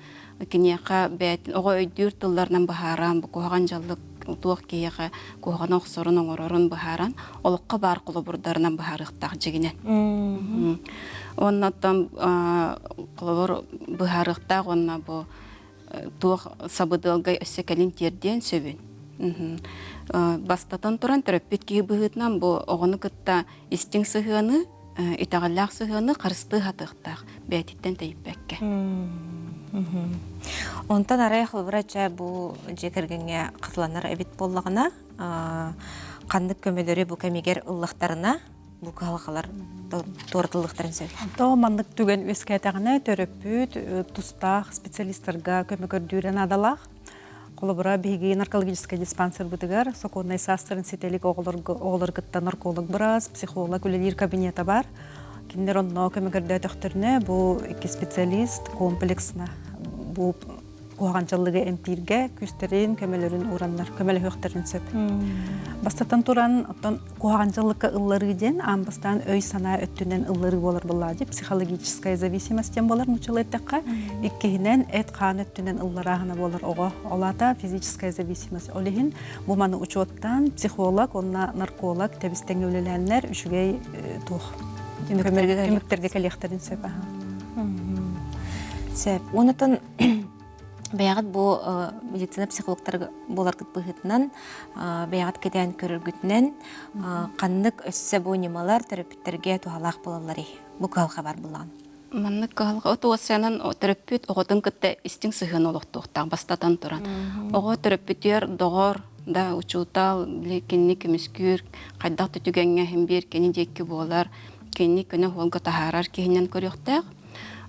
киниэхэ бэйэтин оҕо өйдүүр тылларынан быһааран, бу куһаҕан дьаллык туох киһиэхэ куһаҕаны охсорун, оҥорорун быһааран, олоххо баар холобурдарынан быһаарыахтаах дьигинэн. Уонна оттон холобур быһаарыахтаах уонна бу туох сабыдыалга өссө кэлин тиэрдиэн сөбүн. Бастатан туран төрөппүт киһи быһыытынан бу оҕону кытта истиҥ сыһыаны, итэҕэллээх сыһыаны харыстыы сатыахтаах, бэйэтиттэн тэйиппэккэ. Онтон арай холобура чэ бу дьиэ кэргэҥҥэ хатыланар эбит буоллаҕына, ханнык көмөлөрү бу кэмигэр ыллахтарына бу кыһалҕалар туоратыллыахтарын сөп. То маннык түгэн үөскээтэҕинэ төрөппүт тустаах специалистарга көмө көрдүүрэ наадалаах. Холобура, биһиги наркологическай диспансербытыгар сокуоннай саастарын ситэ илик оҕолору кытта нарколог быраас, психолог үлэлиир кабинета бар. Кинилэр онно көмө көрдөөтөхтөрүнэ, бу икки специалист комплексно бу куһаҕан дьаллыгы эмтииргэ күүстэрин, көмөлөрүн ураннар, көмөлөһүөхтэрин сөп. Бастатан туран, оттон куһаҕан дьаллыкка ылларыы диэн аан бастаан өй-санаа өттүнэн ылларыы буолар буоллаҕа психологическая зависимость диэн буолар нууччалыы эттэххэ. Иккиһинэн, эт-хаан өттүнэн ылларааһына буолар оҕо. Ол аата физическая зависимость. Ол иһин бу маны учуоттаан психолог уонна нарколог тэбис-тэҥҥэ үлэлээннэр үчүгэй туох түмүктэргэ кэлиэхтэрин сөп. Сөп. Онутун бэйэҕит бу медицина психологтара буоларгыт быһыытынан бэйэҕит кэтээн көрөргүтүнэн ханнык өссө бу ньымалар төрөппүттэргэ туһалаах буолалларый? Бу кыһалҕа бар буллаҕын. Маннык кыһалҕа отуосанан төрөппүт оҕотун кытта истиҥ сыһыан олохтуохтаах бастатан туран. Оҕо төрөппүтүгэр доҕор да учуутал били кинини көмүскүүр, хайдах да түгэҥҥэ иһин биир кини диэки буолар, кинини көнө суолга таһаарар киһинэн көрүөхтээх.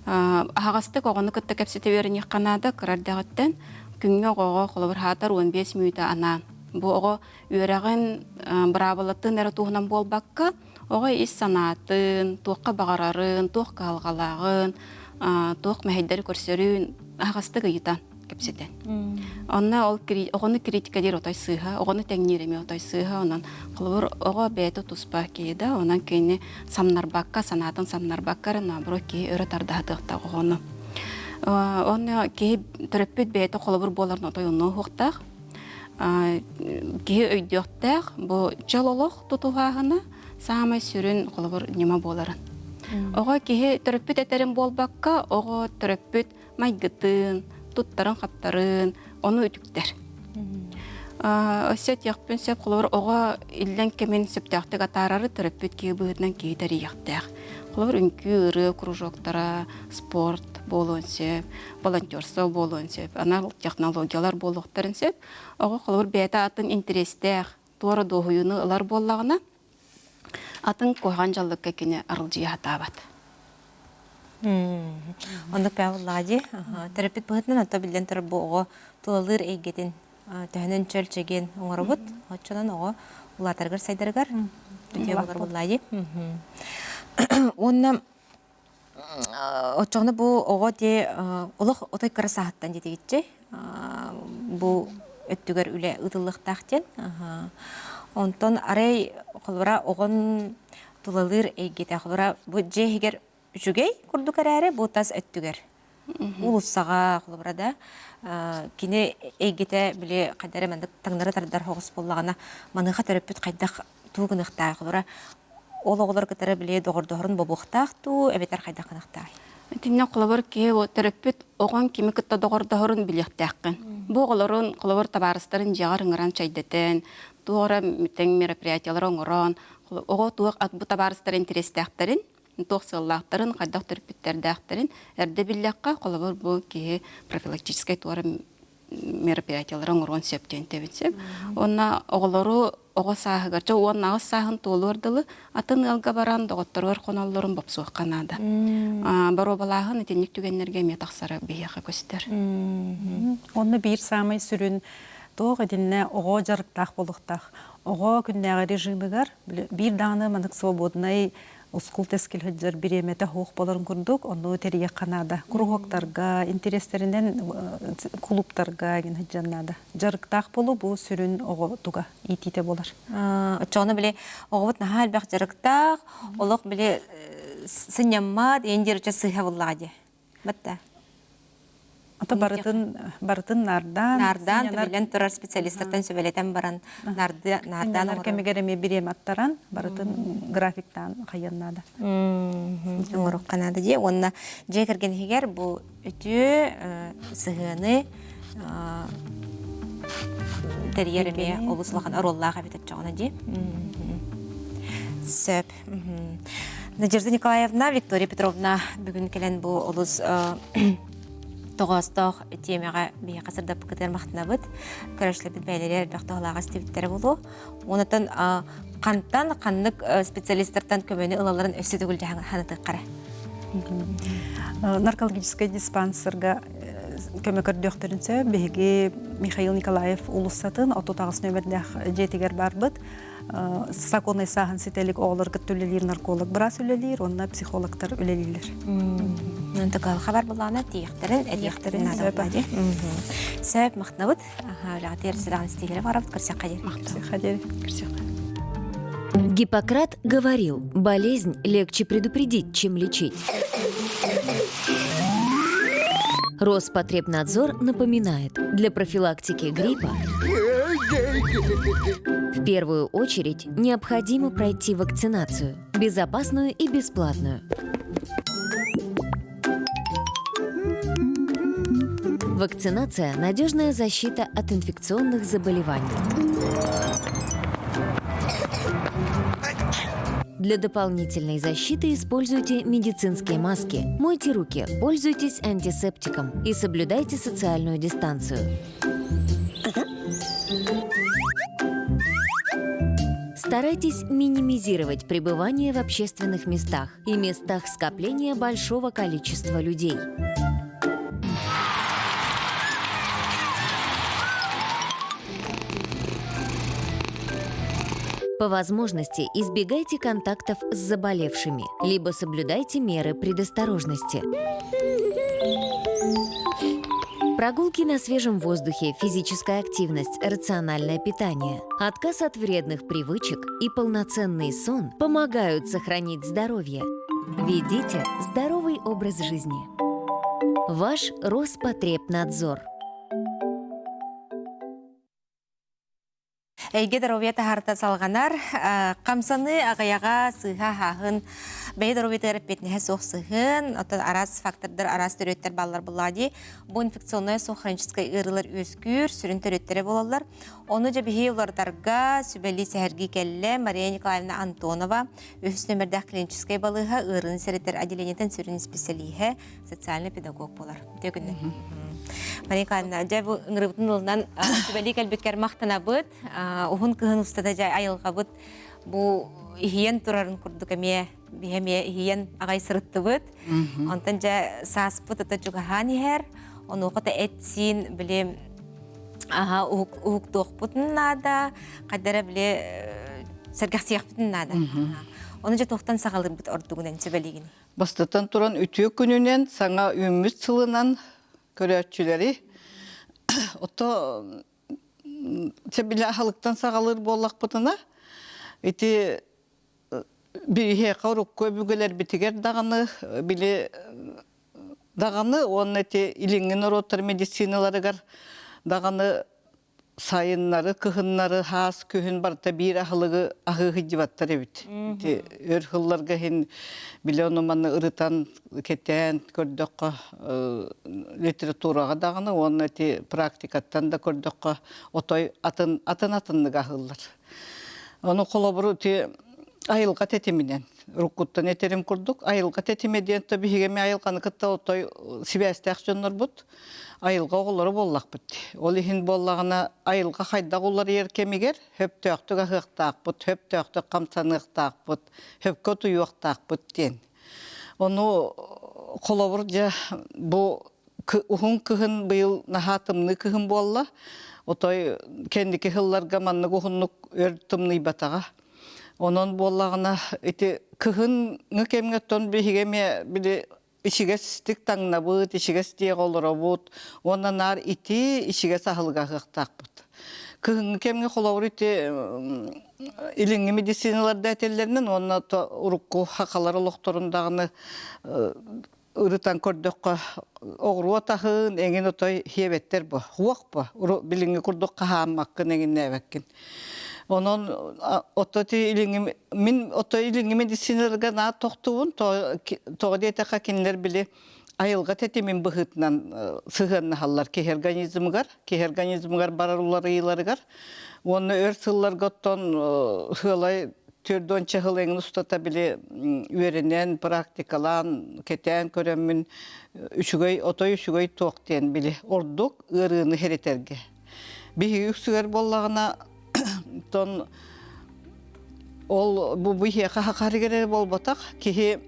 Аһаҕастык оҕону кытта кэпсэтэ үөрэниэххэ наада кыра эрдэҕиттэн. Күҥҥэ оҕоҕо холобур хаатар 15 мүнүүтэ анаан. Бу оҕо үөрэҕин быраабылатын эрэ туһунан буолбакка, оҕо ис санаатын, туохха баҕарарын, туох кыһалҕалааҕын, туох мэһэйдэри көрсөрүн аһаҕастык ыйытан кэпсэтэн. Онно ол оҕону критикалиир отой сыыһа, оҕону тэҥниир эмиэ отой сыыһа. Онон холобур оҕо бэйэтэ туспа киһи да, онон кинини самнарбакка, санаатын самнарбакка эрэ наоборот киһи өрө тардаһатыахтаах оҕону. Онно киһи төрөппүт бэйэтэ холобур буоларын отой онно уһуохтаах. Киһи өйдүөхтээх, бу чөл олох тутуһааһына саамай сүрүн холобур ньыма буоларын. Оҕо киһи төрөппүт этэрин буолбакка, оҕо төрөппүт майгытын, туттарын-хаптарын ону үтүктэр. Өссө этиэхпин сөп, холобур, оҕо иллэҥ кэмин сөптөөхтүк атаарары төрөппүт киһи быһыытынан киһи тэрийиэхтээх. Холобур, үҥкүү, ырыа кружоктара, спорт буолуон сөп, волонтерство буолуон сөп, анал технологиялар буолуохтарын сөп. Оҕо холобур бэйэтэ атын интэриэстээх, туора дуоһуйууну ылар буоллаҕына, Атын куһаҕан дьаллыкка кини аралдьыйа сатаабат. Оннук бэҕэ дии. Төрөппүт быһыытынан ото биллэн турар бу оҕо тулалыыр эйгэтин төһөнөн чөл чэгиэн оҥоробут, оччонон оҕо улаатарыгар сайдарыгар үтүө буолар буоллаа дии. Уонна Оччоҕуна бу оҕо дии олох отой кыра сааһыттан диэтигитчи бу өттүгэр үлэ ыытыллыахтаах диэн. Онтон арай холобура оҕон тулалыыр эйгэтэ холобура бу дьиэ иһигэр үчүгэй курдук эрээри бу тас өттүгэр уулуссаҕа холобура да кини эйгэтэ били хайда эрэ маннык таҥнары тардар соҕус буоллаҕына маныаха төрөппүт хайдах тугу гыныахтаах холобура ол оҕолор кытары били доҕордоһорун бобуохтаах дуу эбэтэр хайдах гыныахтаах Итиннэ холобур киһи төрөппүт оҕоҥ кими кытта доҕордоһорун билиэхтээххин. Бу оҕолорун холобур табаарыстарын дьиэҕэр ыҥыран чэйдэтэн, туох эрэ тэҥ мероприятиелары оҥорон, оҕо туох бу табаарыстар интэриэстээхтэрин туох сыаллаахтарын, хайдах төрөппүттэрдээхтэрин эрдэ биллэххэ, холобур, бу киһи профилактическай туора мероприятиелары оҥоруон сөп диэн этэбин сөп. Уонна оҕолору оҕо сааһыгар, чэ 18 сааһын туолуор дылы атын ыалга баран доҕотторугар хоноллорун бопсуохха наада. Боруобалааһын итинник түгэннэргэ эмиэ тахсара биһиэхэ көстөр. Онно биир саамай сүрүн туох итиннэ оҕо дьарыктаах буолуохтаах. Оҕо күннээҕи режимигэр биир даҕаны маннык свободнай ускул-тэскил сылдьар бириэмэтэ суох буоларын курдук, ону тэрийиэххэ наада. Куруһуоктарга, интэриэстэринэн кулууптарга гин сылдьан наада. Дьарыктаах буолуу бу сүрүн оҕо туга иитиитэ буолар. Оччоҕуна били оҕобут наһаа элбэх дьарыктаах, олох били сынньаммат, иэн диэр сыыһа буллаҕа дии. Батта. Ата барытын барытын нардаан нардаан биллэн турар специалистартан сүбэлэтэн баран нарды нардаан оҥорор кэмигэр эмиэ бириэмэ аттаран барытын графиктаан хайыан наада. Оҥоруохха наада дии уонна дьиэ кэргэн иһигэр бу үтүө сыһыаны тэрийэр эмиэ олус улахан оруоллаах эбит оччоҕуна дии. Сөп. Надежда Николаевна, Виктория Петровна бүгүн кэлэн бу олус тоҕоостоох тиэмэҕэ биһиэхэ сырдаппыкытыгар махтанабыт. Көрөөччүлэрбит бэйэлэрэ элбэх туһалаах истибиттэрэ буолуо. Онтон хантан ханнык специалистартан көмөнү ылалларын өссө төгүл ханатыаххара. Наркологическай диспансерга көмө көрдүөхтэрин сөп. Биһиги Михаил Николаев уулуссатын 38 нөмердээх дьиэтигэр барбыт. Соконный сааһын ситэлик оҕолор кытта үлэлиир нарколог быраас үлэлиир уонна психологтар үлэлииллэр. Такал хабар булаана тиэхтэрин этиэхтэрин наада дии. Сөп махтанабыт. Үлэҕитигэр сүрэҕин истиилэри барабыт көрсөххэ диэри. Көрсөххэ диэри. Көрсөххэ. Гиппократ говорил, болезнь легче предупредить, чем лечить. Роспотребнадзор напоминает, для профилактики гриппа в первую очередь необходимо пройти вакцинацию, безопасную и бесплатную. Вакцинация – надежная защита от инфекционных заболеваний. Для дополнительной защиты используйте медицинские маски, мойте руки, пользуйтесь антисептиком и соблюдайте социальную дистанцию. Старайтесь минимизировать пребывание в общественных местах и местах скопления большого количества людей. По возможности избегайте контактов с заболевшими, либо соблюдайте меры предосторожности. Прогулки на свежем воздухе, физическая активность, рациональное питание, отказ от вредных привычек и полноценный сон помогают сохранить здоровье. Ведите здоровый образ жизни. Ваш Роспотребнадзор. Эйгэ доруобуйа таһаарта салҕанар. Хамсаныы аҕыйаҕа сыыһа аһааһын, бэйэ доруобуйатыгар эппиэтинэһэ суох сыһыан, оттон араас фактордар, араас төрүөттэр бааллар буоллаҕа дии. Бу инфекционнай суох хроническай ыарыылар үөскүүр, сүрүн төрүөттэрэ буолаллар. Ону дьэ биһи уларытарга сүбэлии сэһэргии кэллэ Мария Николаевна Антонова, үһүс нөмэрдээх клиническэй балыыһа ыарыыны сэрэтэр отделениетын сүрүн исписэлииһэ, социальный педагог буолар. Үтүө күнү. Мария Николаевна, дьэ бу ыҥырыбытын ылынан сүбэлии кэлбиккэр махтанабыт. Уһун кыһын устата дьэ айылҕабыт бу иһийэн турарын курдук эмиэ биһи эмиэ иһийэн аҕай сырыттыбыт. Онтон дьэ сааспыт ата чугаһаан иһэр. Онуоха да эт-сиин били аха уһуктуохпутун наада, хайдара били сэргэхсийэхпитин наада. Ону дьэ туохтан саҕалыырбыт ордугунан сүбэлиигин? Бастатан туран үтүө күнүнэн саҥа үүммүт сылынан көрөөччүлэри ото чэ били аһылыктан саҕалыыр буоллахпытына ити Биһиэхэ урукку өбүгэлэрбитигэр даҕаны били даҕаны уонна ити илиҥҥи норуоттар медициналарыгар даҕаны сайыннары, кыһыннары, хаас күһүн барыта биир аһылыгы аһыы сылдьыбаттар эбит. Ити өр сылларга иһин били ону маны ырытан, кэтээн көрдөххө литератураҕа даҕаны уонна ити практикаттан да көрдөххө отой атын атын атыннык аһыыллар. Ону холобуру ити айылҕа тэтиминэн уруккуттан этэрим курдук айылҕа тэтимэ диэн то биһиги эмиэ айылҕаны кытта отой сибээстээх дьоннорбут айылҕа оҕолоро буоллахпыт. Ол иһин буоллаҕына айылҕа хайдах уларыйар кэмигэр хөптөөхтүк аһыахтаахпыт, хөптөөхтүк хамсаныахтаахпыт, хөпкө утуйуохтаахпыт диэн. Ону холобур дьэ бу уһун кыһын быйыл наһаа тымныы кыһын буолла. Отой кэнники сылларга маннык уһуннук өр тымныйбатаҕа. Онон буоллаҕына ити кыһыҥҥы кэмҥэ оттон биһиги эмиэ били ичигэстик таҥнабыт, ичигэс дьиэҕэ олоробут уонна наар ити ичигэс аһылыга аһыахтаахпыт. Кыһыҥҥы кэмҥэ холобур ити илиҥҥи медициналарда этэллэринэн уонна урукку хахалар олохторун даҕаны ырытан көрдөххө оҕуруот аһын эҥин отой хиэбэттэр бу хуох бу билиҥҥи курдук хаһааммаккын эҥиннээбэккин онон ото ти илиҥҥи мин ото илиҥҥи медициналарга наа тохтубун тоҕо диэтэххэ кинилэр били айылҕа тэтимин быһыытынан сыһыаннаһаллар киһи организмыгар киһи организмыгар барар уларыйыыларыгар уонна өр сылларга оттон сыалай 40 сыл эҥин устата били үөрэнэн, практикалаан, кэтээн көрөммүн үчүгэй, отой үчүгэй туох диэн били ордук ыарыыны хэритэргэ. Биһиги үксүгэр буоллаҕына, тон ол бу биһиэхэ хахарыгар эрэ буолбатах, киһи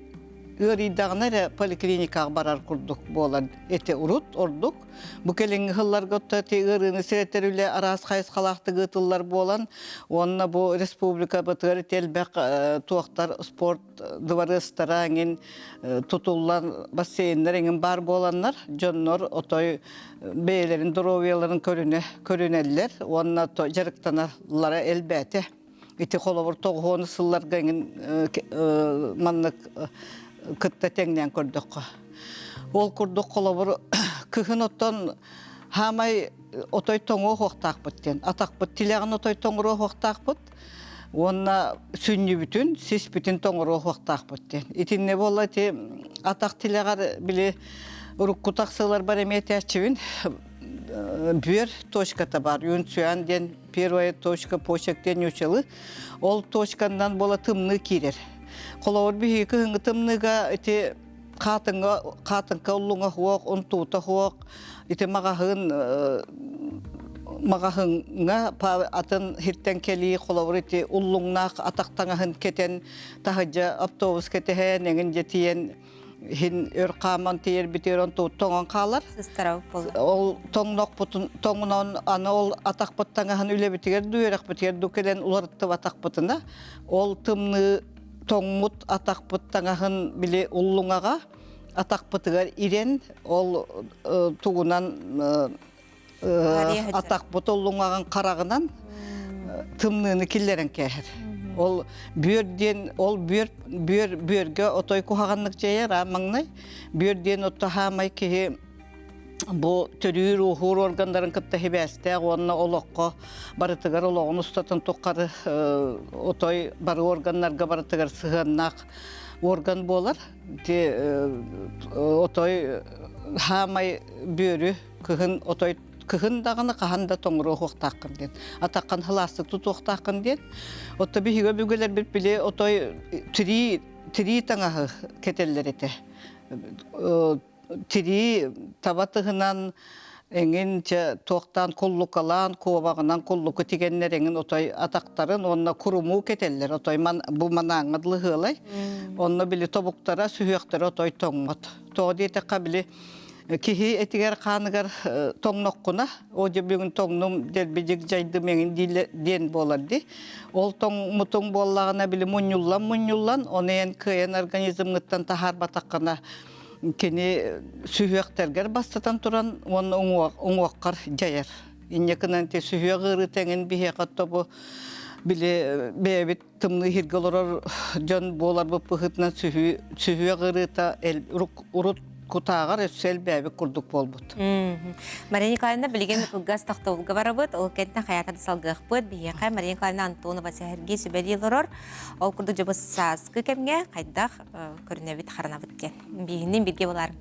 ыарыйдаҕына эрэ поликлиникаҕа барар курдук буолар этэ урут ордук. Бу кэлиҥҥи сылларга ити ыарыыны сэрэтэр үлэ араас хайысхалаахтык ыытыллар буолан, уонна бу республикабытыгар ити элбэх туохтар спорт дыбарыастара эҥин тутуллан бассейннар эҥин баар буоланнар, дьоннор отой бэйэлэрин доруобуйаларын көрүнэ көрүнэллэр уонна дьарыктаналлара элбээтэ. Ити холобур тоҕуһуону сылларга эҥин маннык кытта тэҥнээн көрдөххө. Ол курдук холобур кыһын оттон хаамай отой тоҥуо уохтаахпыт диэн атахпыт тилэҕин отой тоҥоруо уохтаахпыт уонна сүнньүбүтүн сиспитин тоҥоруо уохтаахпыт диэн. Итиннэ буолла ити атах тилэҕэр били урукку тахсыыларбар эмиэ этээччибин бүөр точката бар Юнцюан диэн первая точка почек диэн ньучалы ол точканан буола тымныы киирэр холобур биһиги кыһыҥҥы тымныыга ити хаатыҥҥа хаатыҥка уллуҥа суох унтуута суох ити маҕаһыын маҕаһыҥҥа атын сиртэн кэлии холобур ити уллуҥнаах атах таҥаһын кэтэн таһырдьа автобус кэтэһэн эҥин дьэ тиийэн иһин өр хааман тиийэрбитигэр онтубут тоҥон хаалар. Сыстарабыт буолла. Ол тоҥнохпутун тоҥнон аны ол атахпыт таҥаһын үлэбитигэр дуу үөрэхпитигэр дуу кэлэн уларыттыбатахпытына ол тымныы тоҥмут атахпыт таҥаһын били уллуҥаҕа атахпытыгар ирэн ол тугунан атахпыт уллуҥаҕын хараҕынан тымныыны киллэрэн кээһэр. Ол бүөр диэн ол бүөр бүөр бүөргэ отой куһаҕаннык дьайар аа маҥнай бүөр диэн отто хаамай киһи бу төрүүр ууһуур органнарын кытта сибээстээх уонна олоххо барытыгар олоҕун устатын тухары отой бары органнарга барытыгар сыһыаннаах орган буолар. Ити отой хаамай бүөрү кыһын отой кыһын даҕаны хаһан да тоҥоруохтааххын диэн атаххын сылаастык тутуохтааххын диэн отто биһиги өбүгэлэрбит били отой тирии тирии таҥаһы кэтэллэр этэ тирии таба тыһынан эҥин чэ туохтаан куллукалаан куобаҕынан куллуку тигэннэр эҥин отой атахтарын уонна курумуу кэтэллэр отой ман бу манааҥҥа дылы ыһыалай онно били тобуктара сүһүөхтэрэ отой тоҥмот тоҕо диэтэххэ били Киһи этигэр-хааныгар тоҥноххуна, о дьэ бүгүн тоҥнум, дэлби дьагдьайдым эҥин диэн буолар дии. Ол тоҥмутуҥ буоллаҕына, били мунньуллан-мунньуллан, ону эн кыайан организмҥыттан таһаарбатаххына, кини сүһүөхтэргэр бастатан туран уонна уҥуоххар дьайар. Инньэ гынан ити сүһүөх ыарыыта эҥин биһиэхэ тобу. Били бэйэбит тымныы иһиргэ олорор дьон буоларбыт быһыытынан сүһүөх ырыыта урут кутааҕар өссө элбээбит курдук буолбут. Мария Николаевна билигин кылгас тохтобулга барабыт. Ол кэннэ хайаатар салгыахпыт. Биһиэхэ Мария Николаевна Антонова сэһэргии сүбэлии олорор. Ол курдук дьобус сааскы кэмҥэ хайдах көрүнэбит, харанабыт диэн. Биһинин бирге боларым.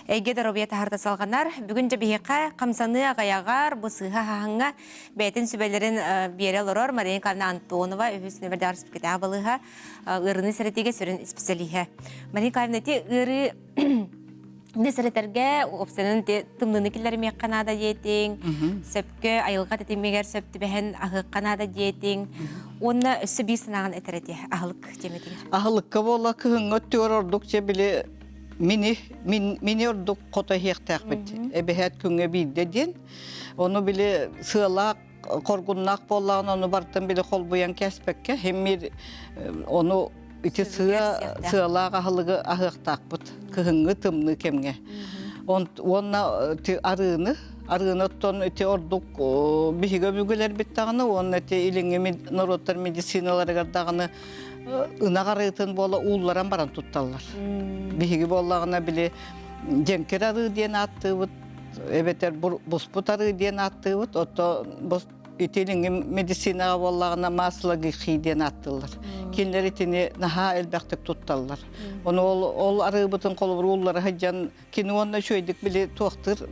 Эйгэ доруобуйа таһарда салҕанар. Бүгүн дьэ биһиэхэ хамсаныы аҕайаҕар бу сыыһа хаһаҥҥа бэйэтин сүбэлэрин биэрэ олорор Мария Николаевна Антонова үһүс нөмэрдээх республикатааҕы балыыһа ыарыыны сэрэтиигэ сүрүн исписэлииһэ. Мария Николаевна ити ыарыы не сэрэтэргэ уопсайынан тымныыны киллэримиэххэ наада диэтиҥ, сөпкө айылҕа тэтимигэр сөп түбэһэн аһыахха наада диэтиҥ. Уонна өссө биир санааҕын этэр этэ аһылык тиэмэтигэр. Аһылыкка буола кыһыҥҥы өттүгэр ордук дьэ били мини мин мини ордук хото иһиэхтээхпит. Эбэһээт күҥҥэ биирдэ диэн. Ону били сыалаах хоргуннаах буоллаҕына ону бартан били холбуйан кээспэккэ химмир ону ити сыа сыалаах аһылыгы аһыахтаахпыт кыһыҥҥы тымныы кэмҥэ уонна арыыны арыыны оттон ити ордук биһиги өбүгэлэрбит даҕаны уонна ити илиҥҥи норуоттар медициналарыгар даҕаны ынах арыытын буола уулларан баран тутталлар биһиги буоллаҕына били дьэҥкир арыы диэн ааттыыбыт эбэтэр буспут арыы диэн ааттыыбыт, отто ити илиҥҥи медицинаҕа буоллаҕына масло гихи диэн ааттыыллар. Кинилэр итини наһаа элбэхтик тутталлар. Ону ол, ол арыыбытын холобур ууллара сылдьан кини уонна үчүгэйдик били туохтыыр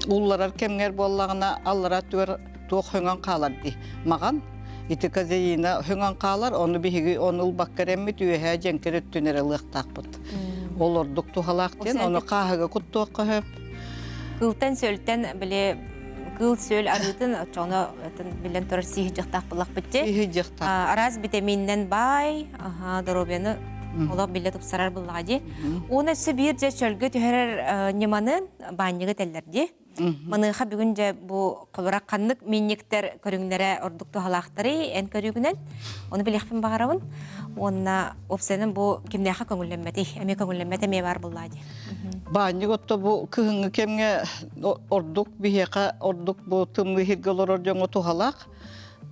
уулларар кэмҥэр буоллаҕына аллара өттүгэр туох хөҥөн хаалар дии. Маҕан ити казеина хөҥөн хаалар, ону биһиги ону ылбакка эрэммит үөһээ дьэҥкир өттүн эрэ ылыахтаахпыт. Ол ордук туһалаах диэн, ону хааһыга куттуохха сөп. Кыылтан-сөлтөн били кыыл-сүөл арыытын оччоҕуна биллэн турар сииһи-дьахтаах буллахпыт дии. Сииһи-дьахтаах. Араас битэмииннэн баай, доруобуйаны олох биллэ тупсарар буллаҕа дии. Уонна өссө биир дьэ чөлгө түһэрэр ньыманы баанньыгы этэллэр дии. Маныаха бүгүн дьэ бу холобура ханнык минньиктэр көрүҥнэрэ ордук туһалаахтарый эн көрүүгүнэн ону билиэхпин баҕарабын. Уонна уопсайынан бу кимнээхэ көҥүллэммэтий? Эмиэ көҥүллэммэт эмиэ баар буллаа дии. Баанньык отто бу кыһыҥҥы кэмҥэ ордук биһиэхэ ордук бу тымныы сиргэ олорор дьоҥҥо туһалаах.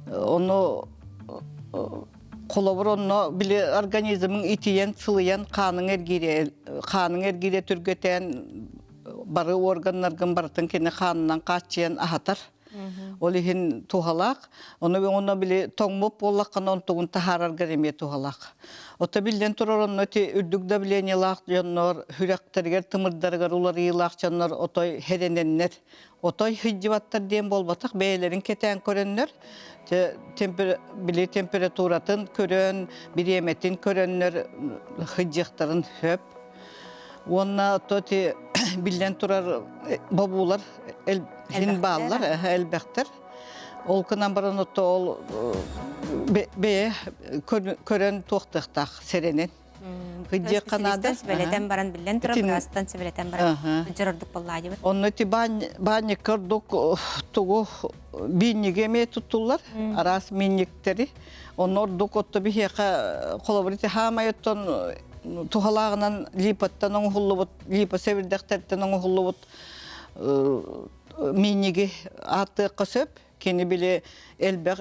Ону холобур онно били организмыҥ итийэн, сылыйан хааныҥ эргиирэ хааныҥ эргиирэ түргэтээн бары органнаргын барытын кини хаанынан хааччыйан аһатар. Ол иһин туһалаах. Ону онно били тоҥмут буоллаххына онтугун таһаараргар эмиэ туһалаах. Ото биллэн турар онно ити үрдүк давлениелаах дьоннор, сүрэхтэригэр, тымырдарыгар уларыйыылаах дьоннор отой хэрэнэннэр, отой сылдьыбаттар диэн буолбатах, бэйэлэрин кэтээн көрөннөр, били температуратын көрөн, бириэмэтин көрөннөр сылдьыахтарын сөп. Уонна то ити биллэн турар бобуулар хин бааллар, элбэхтэр. Ол гынан баран отто ол бэйэ көрөн туохтахтаах сэрэнэн. Кыдьыахха наада. Сүбэлэтэн баран биллэн турар, быраастан сүбэлэтэн баран дьэр ордук буоллаа диэбит. Онно ити баанньыкка ордук тугу биинньиги эмиэ туттуллар, араас минньиктэри. Онно ордук отто биһиэхэ холобур ити хаамай оттон туһалааҕынан липаттан оҥоһуллубут, липа сэбирдэхтэртэн оҥоһуллубут миинньиги ааттыахха сөп. Кини били элбэх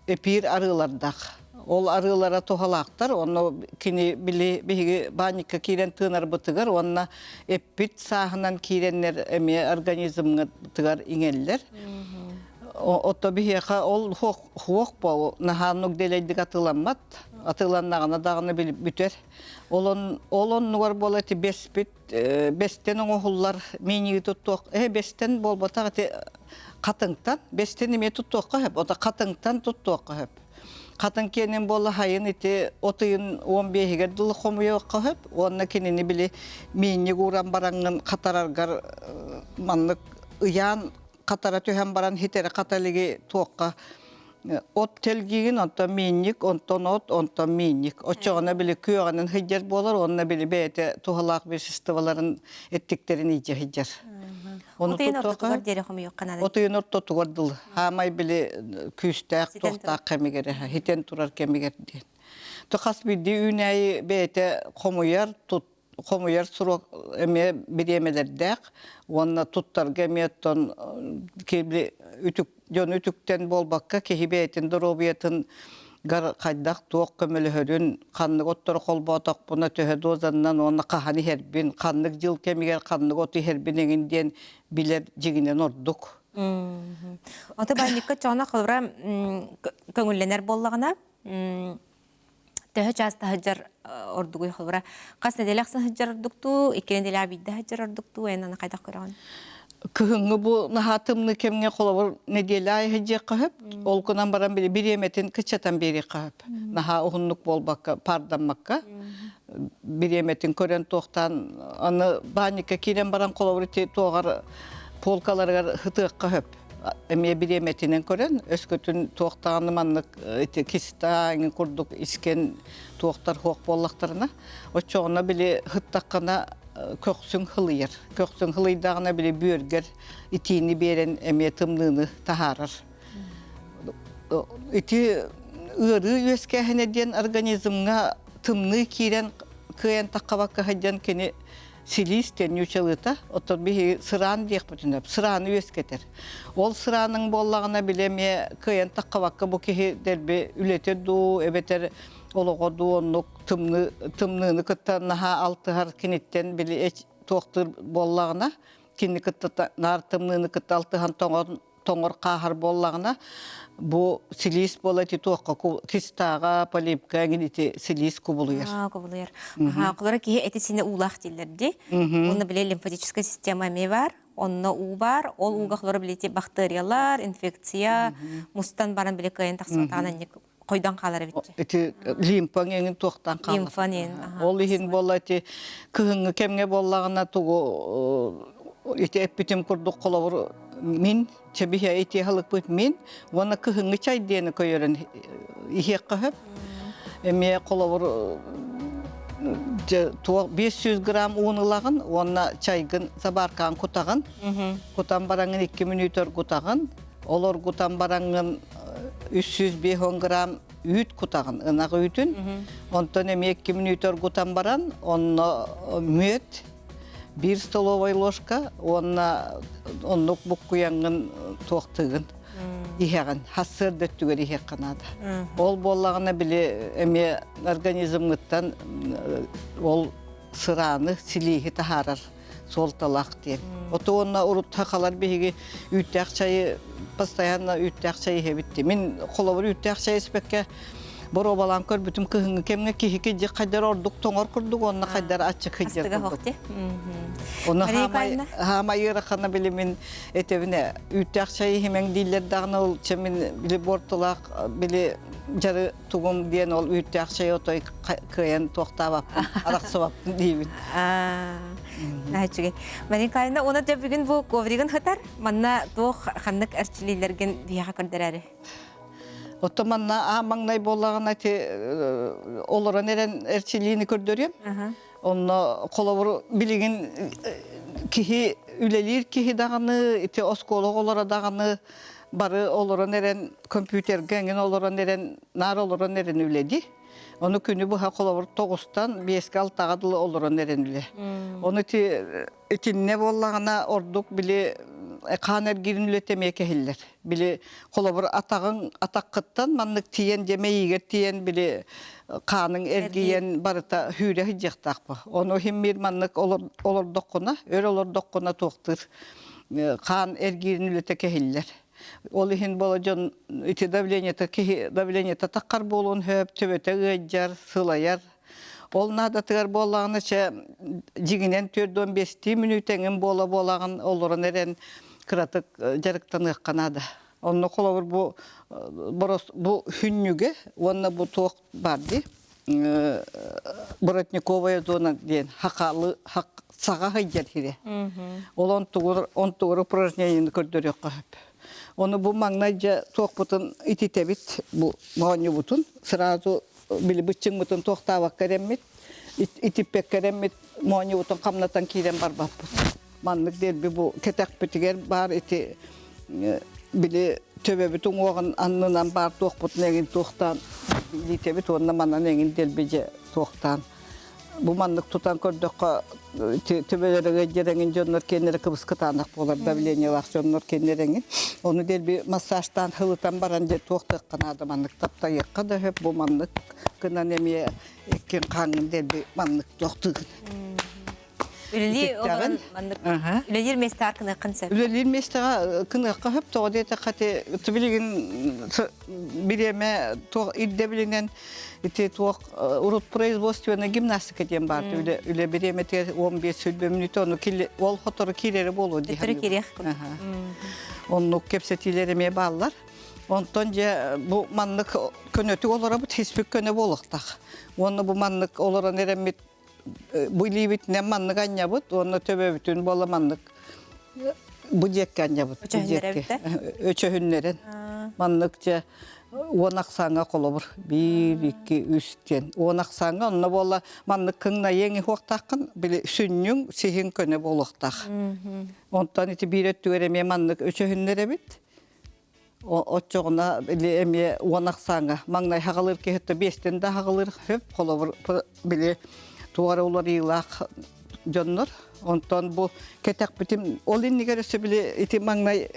эпиир арыылардаах. Ол арыылара туһалаахтар, онно кини били биһиги баанньыкка киирэн тыынарбытыгар уонна эппит сааһынан киирэннэр эмиэ организмҥытыгар иҥэллэр. Отто биһиэхэ ол хуох бу наһаа дэлэйдик атыыламмат. Атыыланнаҕына даҕаны бүтэр. Ол ол оннугар буола ити бэспит бэстэн оҥоһуллар мииньиги туттуох э бэстэн буолбатах ити хатыҥтан бэстэн эмиэ туттуохха сөп ото хатыҥтан туттуохха сөп хатыҥ киэнин буола хайын ити от ыйын 15-игэр дылы хомуйуохха сөп уонна кинини били миинньик ууран бараҥҥын хатараргар маннык ыйаан хатара түһэн баран хитэри хата илиги туохха от тэлгиигин, онтон миинньик, онтон от, онтон миинньик. Оччоҕуна били күөҕүнэн сылдьар буолар уонна били бэйэтэ туһалаах веществоларын эттиктэрин илдьэ сылдьар. Ону От ыйын ортотугар диэри хомуйуохха наада. От ыйын ортотугар дылы. Хаамай били күүстээх, туохтаах кэмигэр, хитэн турар кэмигэр диэн. То хас биирдии үүнээйи бэйэтэ хомуйар, тут. хомуйар срок эмиэ бириэмэлэрдээх уонна туттарга эмиэ оттон киһи үтүк дьону үтүктэн буолбакка киһи бэйэтин доруобуйатын гар хайдах туох көмөлөһөрүн ханнык оттору холбоотохпуна төһө дозаннан уонна хаһан иһэрбин ханнык дьыл кэмигэр ханнык оту иһэрбин эҥин диэн билэр дьиҥинэн ордук. Ото баанньыкка чоҕуна холобура көҥүллэнэр буоллаҕына төһө чааста сылдьар ордугуй холобура хас нэдиэлэ ахсын сылдьар ордуктуу икки нэдиэлэҕэ биирдэ сылдьар ордуктуу эн аны хайдах көрөҕүн? Кыһыҥҥы бу наһаа тымныы кэмҥэ холобур нэдиэлэ аайы сылдьыахха сөп. Ол гынан баран били бириэмэтин кыччатан биэриэххэ сөп. Наһаа уһуннук буолбакка, паардаммакка бириэмэтин көрөн туохтаан аны баанньыкка киирэн баран холобур ити туоҕар полкаларыгар ытыахха сөп. Эмиэ бириэмэтинэн көрөн өскөтүн туохтаҕына маннык ити киста эҥин курдук искэн туохтар суох буоллахтарына оччоҕуна били һыттаххына көхсүҥ хылыйар. Көхсүҥ хылыйдаҕына били бүөргэр итиини биэрэн эмиэ тымныыны таһаарар. Ити ыарыы үөскээһинэ диэн организмҥа тымныы киирэн кыайан таххабакка сылдьан кини силиис диэн ньуучалыыта оттон биһиги сыраан диэхпитин сөп сырааны үөскэтэр ол сырааныҥ буоллаҕына били эмиэ кыайан таххабакка бу киһи дэлби үлэтэ дуу эбэтэр олоҕо дуу оннук тымныы тымныыны кытта наһаа алтыһар киниттэн били туохтуур буоллаҕына кини кытта наар тымныыны кытта алтыһан тоҥон тоҥор хааһар буоллаҕына бу силиис буола ити туохха кистааҕа полипка эҥин ити силиис кубулуйар. Аа, кубулуйар. Аха, кулара киһи эти-сине уулаах дииллэр дии. Уонна били лимфатическая система эмиэ бар. Онно уу бар. Ол ууга холоро били ити бактериялар, инфекция мустан баран били кыайан тахсыбатаҕын анньык хойдон хаалар эбит. Ити лимфаҥ эҥин туохтан хаалар. Лимфан эҥин. Ол иһин буолла ити кыһыҥҥы кэмҥэ буоллаҕына тугу ити эппитим курдук холобур мин чэбиһэ ити аһылыкпыт мин уонна кыһыҥҥы чай диэни көйөрөн иһиэххэ сөп. Эмиэ холобур 500 грамм уун ылаҕын уонна чайгын забаркаан кутаҕын. Кутан бараҥын 2 мүнүүтэ оргутаҕын. Ол оргутан бараҥҥын 350 грамм үүт кутаҕын, ынах үүтүн. Онтон эмиэ 2 мүнүүтэ оргутан баран, онно мүөт, биир столовай ложка уонна оннук буккуйаҥҥын туохтыгын иһэҕин, хассыарда өттүгэр иһиэххэ наада. Ол буоллаҕына били эмиэ организмҥыттан ол сырааны, силииһи таһаарар суолталаах диэн. Ото уонна урут сахалар биһиги үүттээх чайы постоянно үүттээх чай иһэбит дии. Мин холобур үүттээх чай испэккэ боруобалаан көрбүтүм кыһыҥҥы кэмҥэ киһи кидьик хайдар ордук тоҥор курдук уонна хайдар аччык сылдьар курдук. Ону хаамай ыарахана били мин этэбинэ үүттээх чай иһимэҥ дииллэр даҕаны ол чэ мин били буортулаах били дьары тугум диэн ол үүттээх чай отой кыайан туохтаабаппын, арахсыбаппын диибин. Үчүгэй. Марина Николаевна, уонна дьэ бүгүн бу ковригын хытар, манна туох ханнык эрчилиилэргин биһиэхэ көрдөрөөрү? Оттон манна аа маҥнай буоллаҕына ити олорон эрэн эрчилиини көрдөрүөм. Онно холобур билигин киһи үлэлиир киһи даҕаны, ити оскуола оҕолоро даҕаны бары олорон эрэн компьютерга эҥин олорон эрэн наар олорон эрэн үлэди. Ону күнү быһа холобур тоҕустан биэскэ алтаҕа дылы олорон эрэн үлэ. Ону ити итиннэ буоллаҕына ордук били хаан эргиирин үлэтэ эмиэ кэһиллэр. Били холобур атаҕыҥ атаххыттан маннык тиийэн дьэ мэйиигэр тиийэн били хааныҥ эргийэн барыта сүүрэ сылдьыахтаах бу. Ону иһин маннык олордоххуна, өр олордоххуна туохтуур хаан эргиирин үлэтэ кэһиллэр. Ол иһин буола дьон ити давлениета киһи давлениета таххар буолуон сөп, төбөтө ыалдьар, сылайар. Ол наадатыгар буоллаҕына чэ дьиҥинэн 45 мүнүүтэ эҥин буола-буолаҕын олорон эрэн кыратык дьарыктаныахха наада. Онно холобур бу бу хүннүгэ уонна бу туох баар дии Воротниковая зона диэн хахалы саҕа сылдьар сирэ. Ол онтугур онтугур упражнениены көрдөрүөххэ сөп. Ону бу маҥнай дьэ туохпутун ититэбит бу моонньубутун сразу били быччыҥмытын туохтаабакка эрэммит итиппэккэ эрэммит моонньубутун хамнатан киирэн барбаппыт. Маннык дэлби бу кэтэхпитигэр баар ити били төбөбүт уҥуоҕун аннынан баар туохпутун эҥин туохтаан илиитэбит уонна манан эҥин дэлби дьэ туохтаан. Бу маннык тутан көрдөххө, төбөлөрүгэр дьэрэҥин дьоннор киэннэрэ кыбыс-кытаанах буолар давлениелаах дьоннор киэннэрэҥин. Ону дэлби массажтаан хылытан баран дьэ туох-тыахха наада маннык таптайыахха да сөп бу маннык гынан эмиэ иккин хааҥҥын дэлби маннык туохтыыгын. Үлэлии олорон маннык үлэлиир миэстэҕэ кыныаххын сөп. Үлэлиир миэстэҕэ кыныахха сөп тоҕо диэтэххэ ити билигин бириэмэ туох ирдэбилинэн ити туох урут производственная гимнастика диэн баар үлэ үлэ бириэмэтигэр 15 мүнүүтэ ону ол хотору киирэри буолуо дии Төттөрү киириэх Оннук кэпсэтиилэр эмиэ бааллар. Онтон дьэ бу маннык көнөтүк олоробут хиспит көнө буолуохтаах. Уонна бу маннык олорон эрэммит бу илиибитинэн маннык анньабыт уонна төбөбүтүн буола маннык бу диэкки анньабыт бу диэкки өчөһүннэрэн маннык дьэ уон ахсааҥҥа холобур биир икки үс диэн уон ахсааҥҥа онно буола маннык кыҥнайыаҥ иһуохтааххын били сүнньүҥ сиһиҥ көнө буолуохтаах онтон ити биир өттүгэр эмиэ маннык өчөһүннэрэбит Оччоҕуна били эмиэ уон ахсааҥҥа маҥнай хаҕалыыр киһи биэстэн да хаҕалыыр сөп холобур били туох эрэ уларыйыылаах дьоннор онтон бу кэтэхпитим ол иннигэр өссө били ити маҥнай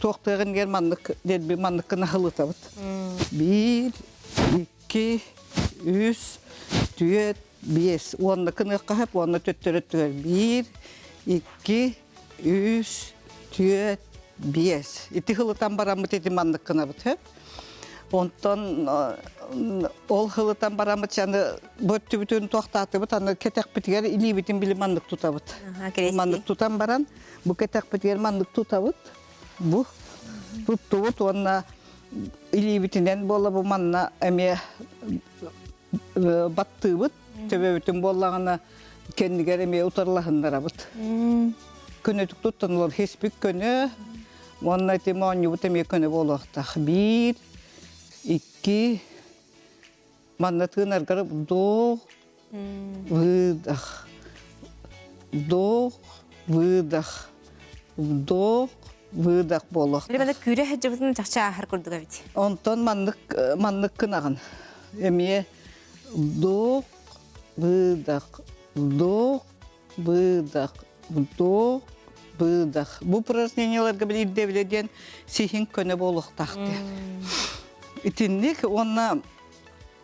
туохтыаҕын иннигэр маннык дэлби маннык гына хылытабыт биир икки үс түөрт биэс уонна кыныахха сөп уонна төттөрү өттүгэр биир икки үс, түөрт, биэс. Ити хылытан бараммыт ити маннык гынабыт сөп. Онтон ол хылытан бараммыт аны бу өттүбүтүн туохтаатыбыт аны кэтэхпитигэр илиибитин били маннык тутабыт. Маннык тутан баран бу кэтэхпитигэр маннык тутабыт. Бу туттубут уонна илиибитинэн буола бу манна эмиэ баттыыбыт. Төбөбүтүн буоллаҕына кэннигэр эмиэ утарылаһыннарабыт. Көнөтүк туттан хиспит көнө, уонна ити моонньубут эмиэ көнө буолуохтаах. Биир, икки, манна тыынаргар вдох, выдох, вдох, выдох, вдох, выдох буолуохтаах. Били маннык күүрэ сылдьыбытын чахчы ааһар курдук эбит. Онтон маннык маннык гынаҕын. Эмиэ Вдох, выдох, вдох, выдох, вдох, выдох. Бу упражнениеларга били ирдэбилэ диэн сиһин көнө буолуохтаах диэн. Итинник уонна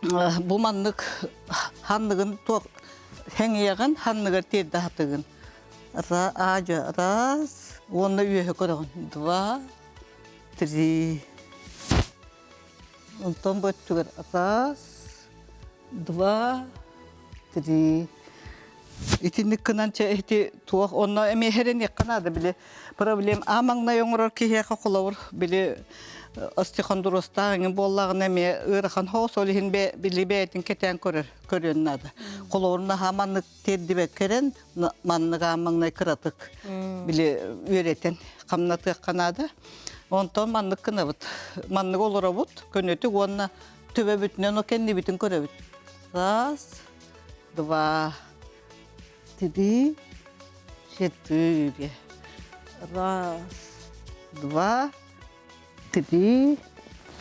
бу маннык ханныгын туох хэҥиэҕин ханныгар тиэрдэ хатыгын. Ра, раз, уонна үөһэ көрөҕүн. Два, три. Онтон бу өттүгэр раз, два, три. Итинник гынан чэ ити туох онно эмиэ эрэниэххэ наада били проблем аа маҥнай оҥорор киһиэхэ холобур били остеохондрозтаах эҥин буоллаҕына эмиэ ыарахан соҕус ол иһин били бэйэтин кэтээн көрөр көрүөн наада. Холобур наһаа маннык тиэрдибэккэ эрэн маннык аан маҥнай кыратык били үөрэтэн хамнатыахха наада. Онтон маннык гынабыт. Маннык олоробут, көнөтүк уонна төбөбүтүнэн о кэннибитин көрөбүт. Раз, два, три, четыре. Раз, два, три,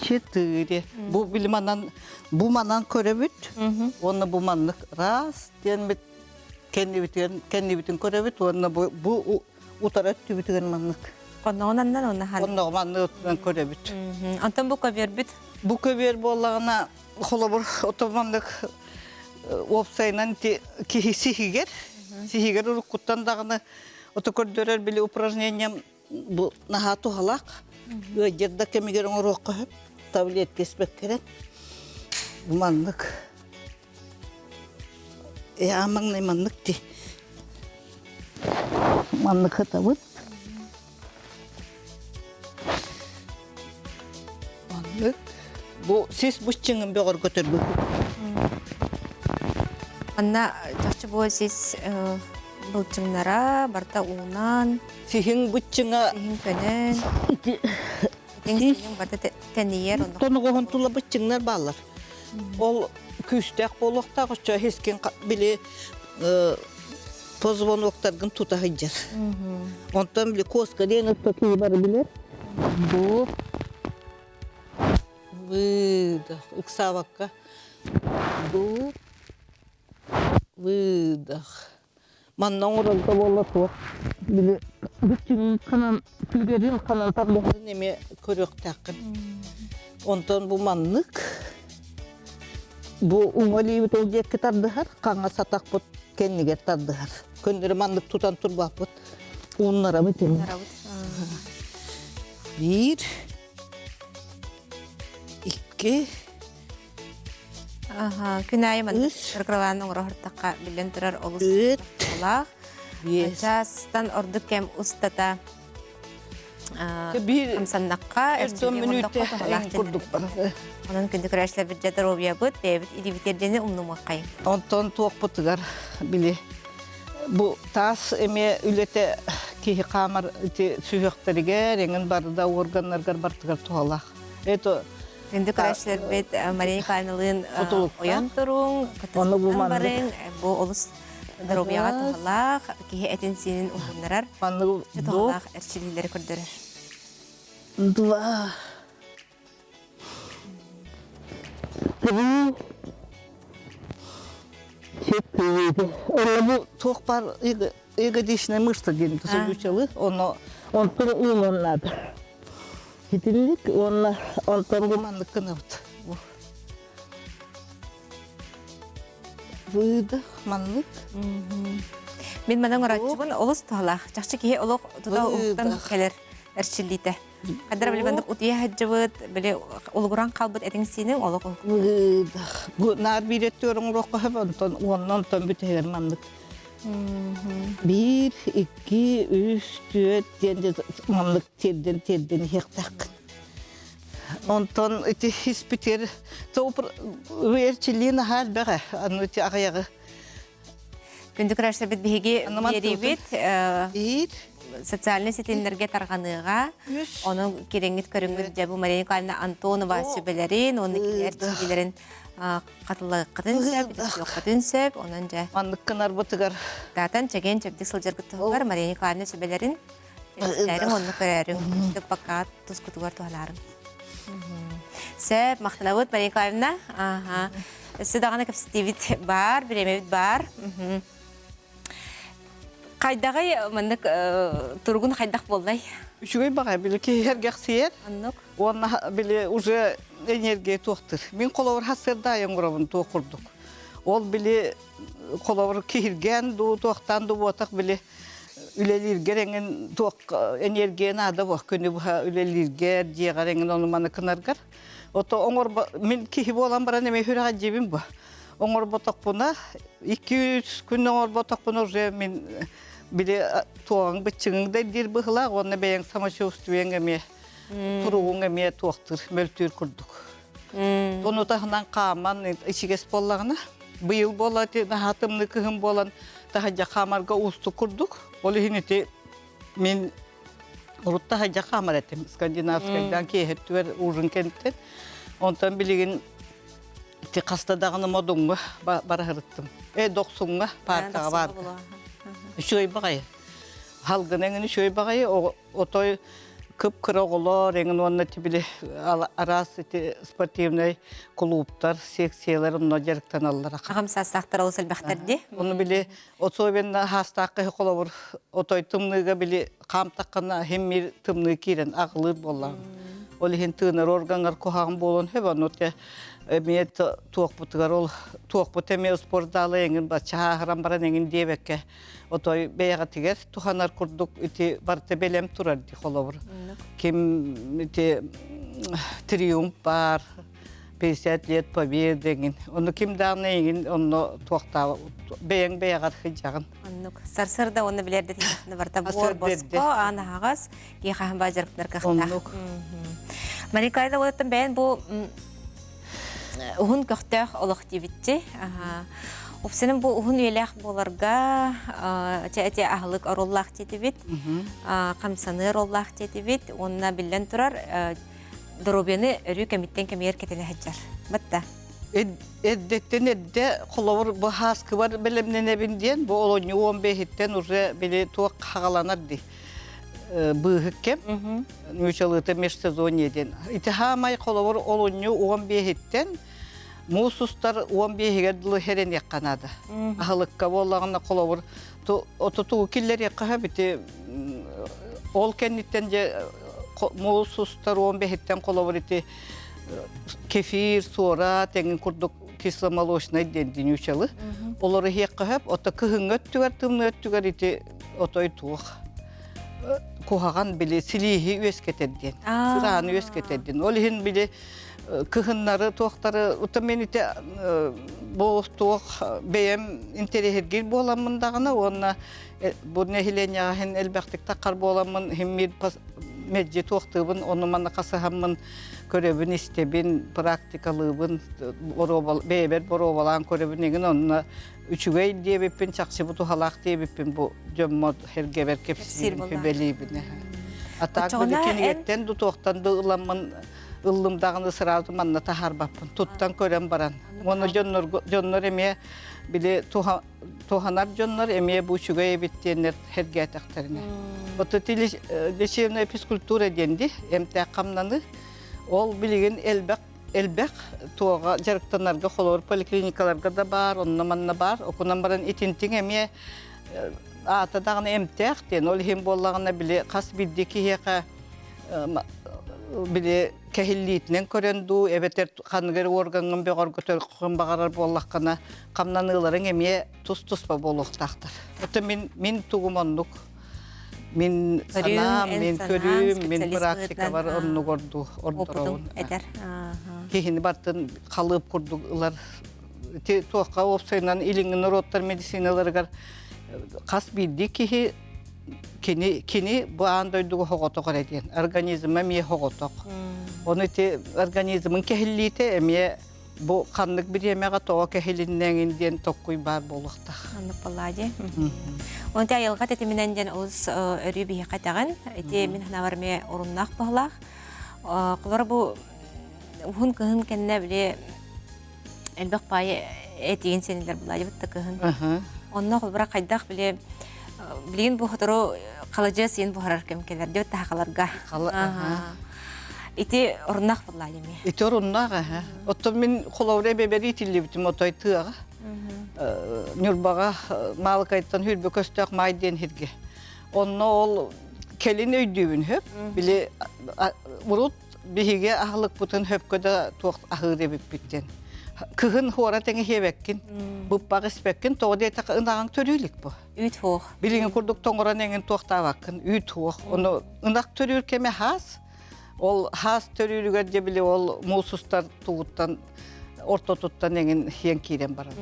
четыре. Бу били манан бу манан көрөбүт. Уонна бу маннык раз диэн кэннибитин кэннибитин көрөбүт уонна бу бу утары өттүбүтүгэр маннык. Онноҕун аннан уонна хан. Онноҕу маннык өттүнэн көрөбүт. Онтон бу көбүөрбүт? Бу көбүөр буоллаҕына холобур ото маннык уопсайынан киһи сиһигэр сиһигэр уруккуттан даҕаны ото көрдөрөр били упражнением Бу наһаа туһалаах. Ыалдьар да кэмигэр оҥоруохха сөп. Таблетка испэккэрэн. Маннык. Э, маҥнай маннык ти. Маннык хатабыт. Маннык. Бу сис буччуҥун бөҕөргөтөрбүт. Манна чахчы бу сис былчыҥнара барыта уунан Сиһиҥ быччыҥа сиһиҥ көнөн ити сиһиҥ барыта тэнийэр онно тоноҕоһун тула быччыҥнар бааллар. Ол күүстээх буолуохтаах оччо хискин били позвоноктаргын тута сылдьар. Онтон били коска диэн ыстатыы бары билэр. Бу выдох ыксаабакка. Вдох. Выдох. Манна оҥорорго буолла туох били бүччүмүн ханан күүрэрин ханан тардыһарын эмиэ көрүөхтээххин. Онтон бу маннык бу уҥа илиибит ол диэки тардыһар, хаҥас атахпыт кэннигэр тардыһар. Көннөрү маннык тутан турбаппыт. Ууннарабыт эмиэ. Биир, икки, Күн аайы маннык кыралаан оҥоро биллэн турар олус туһалаах. Чаастан ордук кэм устата хамсаннахха, эрчиллии туһалаах курдук. Онон күндү көрөөччүлэрбит дьэ доруобуйабыт, бэйэбит илиибитиэрдини умнумуоххайыҥ. Онтон туохпутугар били бу таас эмиэ үлэтэ киһи хаамар ити сүһүөхтэригэр, эҥин барыда органнаргар бартыгар туһалаах. Это Күндү көрөөччүлэрбит Мария Николаевналыын ойон туруҥ, кытыспытын барыҥ, бу олус доруобуйаҕа туһалаах, киһи этин-сиинин уһуннарар, туһалаах эрчиллиилэри көрдөрөр. Два. Три. Четыре. Бу туох бар ягодичная мышца диэн сөбүчалы, ону онтон уунан наада. Итинник уонна онтон бу маннык гынабыт. Выдох маннык. Мин манан оҥорооччубун олус туһалаах. Чахчы киһи олох тута уһуктан кэлэр эрчиллиитэ. Хаддар били маннык утуйа сылдьыбыт, били улугуран хаалбыт этиҥ-сииниҥ олох Выдох. Бу наар биир өттүгэр оҥоруохха сөп, онтон уонна онтон бүтэһигэр маннык. Биир, икки, үс, түөрт диэн маннык тиэрдэн тиэрдэн иһиэхтээххин. Онтон ити испитигэр эрчиллии наһаа элбэҕэ, аны ити аҕыйаҕы. Күндү көрөөччүлэрбит биһиги биэриибит социальнай ситимнэргэ тарҕаныаҕа. Ону кириҥҥит көрүҥҥүт дьэ бу Мария Николаевна Антонова сүбэлэрин уонна кини эрчиллиилэрин хатыллыаххытын сөп, бүтүөххүтүн сөп. Онон дьэ маннык гынарбытыгар даатан чэгиэн чэбдик сылдьаргыт туһугар Мария Николаевна сүбэлэрин истээриҥ онно көрөөрүҥ. Тыппакка тускутугар туһанаарыҥ. Сөп, махтанабыт Мария Николаевна. Аха. Өссө даҕаны кэпсэтиибит баар, бириэмэбит баар. Хайдаҕый маннык туругун хайдах буоллай? Үчүгэй баҕай били киһи эргэхсийэр. Оннук. Уонна били уже энергия туохтыр. Мин холобур хасырда оҥоробун туох курдук. Ол били холобур киһиргээн дуу, туохтаан дуу буотах били үлэлииргэр эҥин туох энергия наада буох күнү быһа үлэлииргэр, дьиэҕэр эҥин ону маны кынаргар. Ото оҥорбо мин киһи буолан баран эмиэ сүрэҕэ дьиэбин бу. Оҥорботохпуна 2-3 күн оҥорботохпуна уже мин били туоҕаҥ быччыҥыҥ да диир быһылаах уонна бэйэҥ самочувствиеҥ эмиэ туругуҥ эмиэ туохтуур мөлтүүр курдук. Ону таһынан хааман ичигэс буоллаҕына быйыл буола наһаа тымныы кыһын буолан таһырдьа хаамарга уустук курдук. Ол иһин ити мин урут таһырдьа хаамар этим скандинавскайдаан киэһэттүгэр ужин кэнниттэн. Онтон билигин ити хаста даҕаны Модуҥҥа бараһырыттым. Э Дохсуҥҥа пааркаҕа баарга. Үчүгэй баҕайы. Халгын эҥин үчүгэй баҕайы отой кып-кыра оҕолор эҥин уонна били араас ити спортивнай кулууптар, секциялар онно дьарыктаналлар. Аҕам саастаахтар олус элбэхтэр дии. Ону били особенно хаастаах киһи холобур отой тымныыга били хаамтаххына химмир тымныы киирэн аҕылыыр буоллаҕын. Ол иһин тыынар органҥар куһаҕан буолуон сөп ону те эмиэ туохпутугар ол туохпут эмиэ спортзала эҥин бачча баран эҥин диэбэккэ отой бэйэҕитигэр туханар курдук ити барыта бэлэм турар ди холобур. Ким ити триумф бар, 50 лет победы эҥин. Ону ким даҕаны эҥин онно туохтаа бэйэҥ бэйэҕэр сылдьаҕын. Оннук. Сарсыарда уонна билэрдэ тиһэхтэ барта буор босхо аан аһаҕас киһи хаһан баа дьарыктанар кыахтаах. Оннук. Мария Николаевна уоттан бэйэн бу уһун көхтөөх олох диэбитчи. Упсанын бу уһун үйэлээх буоларга чэ эти аһылык оруоллаах диэтибит, хамсаныы оруоллаах диэтибит уонна биллэн турар доруобуйаны өрүү кэмиттэн кэмигэр кэтэнэ сылдьар. Батта. Эрдэттэн эрдэ холобур бу һааскыбар бэлэмнэнэбин диэн бу олонньу уон бэһиттэн уже били туох хаҕаланар дии быыһык кэм нуучалыыта межсезонье диэн. Ити хаамай холобур олунньу уон биэһиттэн. Муус устар 15-игэр дылы хэрэниэххэ наада. Аһылыкка буоллаҕына холобур отутугу киллэриэххэ сөп ити ол кэнниттэн дьэ муус устар 15-иттэн холобур ити кефир, суора тэҥин курдук кисломолочнай диэн динючалы. Олору иһиэххэ сөп. Ото кыһыҥҥы өттүгэр, тымныы өттүгэр ити отой туох куһаҕан били силииһи үөскэтэр диэн, сырааны үөскэтэр диэн. Ол иһин били кыһыннары туохтары ута мен ити бу туох бэйэм интэриэһиргиир буоламмын даҕаны уонна бу нэһилиэнньэҕэ иһин элбэхтик таххар буоламмын иһин мэлдьи туохтуубун ону манна хасыһаммын көрөбүн истэбин практикалыыбын бэйэбэр боруобалаан көрөбүн игин онно үчүгэй диэбиппин чахчы бу туһалаах диэбиппин бу дьоммор эргэбэр кэпсиирбин сүбэлиибин а так били кинигэттэн ду туохтан ду ыламмын ыллым даҕаны сразу манна таһаарбаппын туттан көрөн баран уонна дьоннор эмиэ били туһанар дьоннор эмиэ бу үчүгэй эбит диэннэр сэргээтэхтэринэ вот лечебная физкультура диэн ди эмтээх хамнаны ол билигин элбэх элбэх туоҕа дьарыктанарга холобур поликлиникаларга да баар онно манна баар окунан баран итинтиҥ эмиэ аата даҕаны эмтээх диэн ол иһин буоллаҕына били хас биирдии киһиэхэ били кэһиллиитинэн көрөн дуу эбэтэр ханнык эрэ уоргаҥҥын бөҕөргөтөргүн баҕарар буоллаххына хамнаныыларыҥ эмиэ тус-туспа буолуохтаахтар. Это мин мин тугум оннук мин санаам, мин көрүүм, мин практикабар оннук орду ордоробун. Этэр. Киһини бартын халыып курдук ылар туохха уопсайынан илиҥҥи норуоттар медициналарыгар хас биирдии киһи кини кини бу аан дойдуга хоҕотох эрэ диэн организма эмиэ хоҕотох ону ити организмын кэһиллиитэ эмиэ бу ханнык бириэмэҕэ тоҕо кэһилиннэҥин диэн токкуй баар буолуохтаах. Оннук буоллаа дии. Онон айылҕа тэтиминэн диэн олус өрүү биһиэхэ этэҕин. Ити мин санаабар эмиэ оруннаах баһылаах. Холобура бу уһун кыһын кэннэ били элбэх паайы этигин сэнилэр булаадьыбыт да кыһын. Онно холобура хайдах били билигин бу сотору халадьыас иин буһарар кэм кэлэр диэбит таһахаларга. Ити оруннаах буллаа деми. Ити оруннаах аха. Оттон мин холобура эбэбэр иитиллибитим отой тыаҕа. Ньурбаҕа Маалыкайтан хүрбэ көстөөх маай диэн сиргэ. Онно ол кэлин өйдүүбүн хөп. Били урут биһиги аһылыкпытын хөпкө да туох аһыыр эбиппит диэн. Кыһын хуора тэҥи хиэбэккин, быппах испэккин, тоҕо диэтэххэ ынаҕыҥ төрүүлүк бу. Үүт хуох. Билиҥҥи курдук тоҥорон эҥин туохтаабаккын, үүт хуох. Ону ынах төрүүр кэмэ хаас. Ол хаас төрүүрүгэр дьэ били ол муус устар тугуттан ортотуттан эҥин хиэн киирэн барар.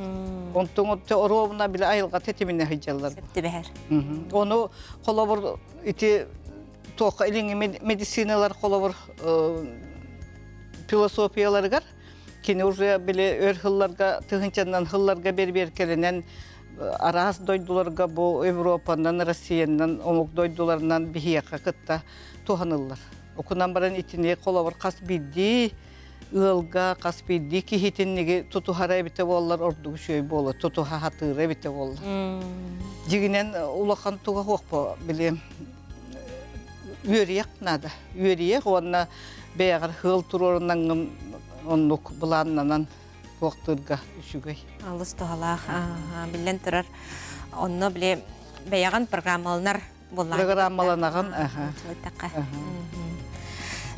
Онтон оруобуна били айылҕа тэтиминэ сылдьаллар. Түбэһэр. Ону холобур ити туохха илиҥҥи медициналар холобур философияларыгар кини уже били өр сылларга тыһыынчанан сылларга бэрбиэркэлэнэн араас дойдуларга бу Европанан Россиянан омук дойдуларынан биһиэхэ кытта туһаныллар. Окунан баран итини холобур хас биирдии ыалга хас биирдии киһитинниги тутуһара эбитэ буоллар ордук үчүгэй буолар тутуһа хатыыра эбитэ буоллар. Дьигинэн улахан туга хуохпо били үөрүйэх наада. Үөрүйэх уонна бэйэҕэр хыал туруорунаҥҥын оннук былааннанан туохтуурга үчүгэй. Алыс туһалаах биллэн турар. Онно били бэйэҕин программаланар Программаланаҕын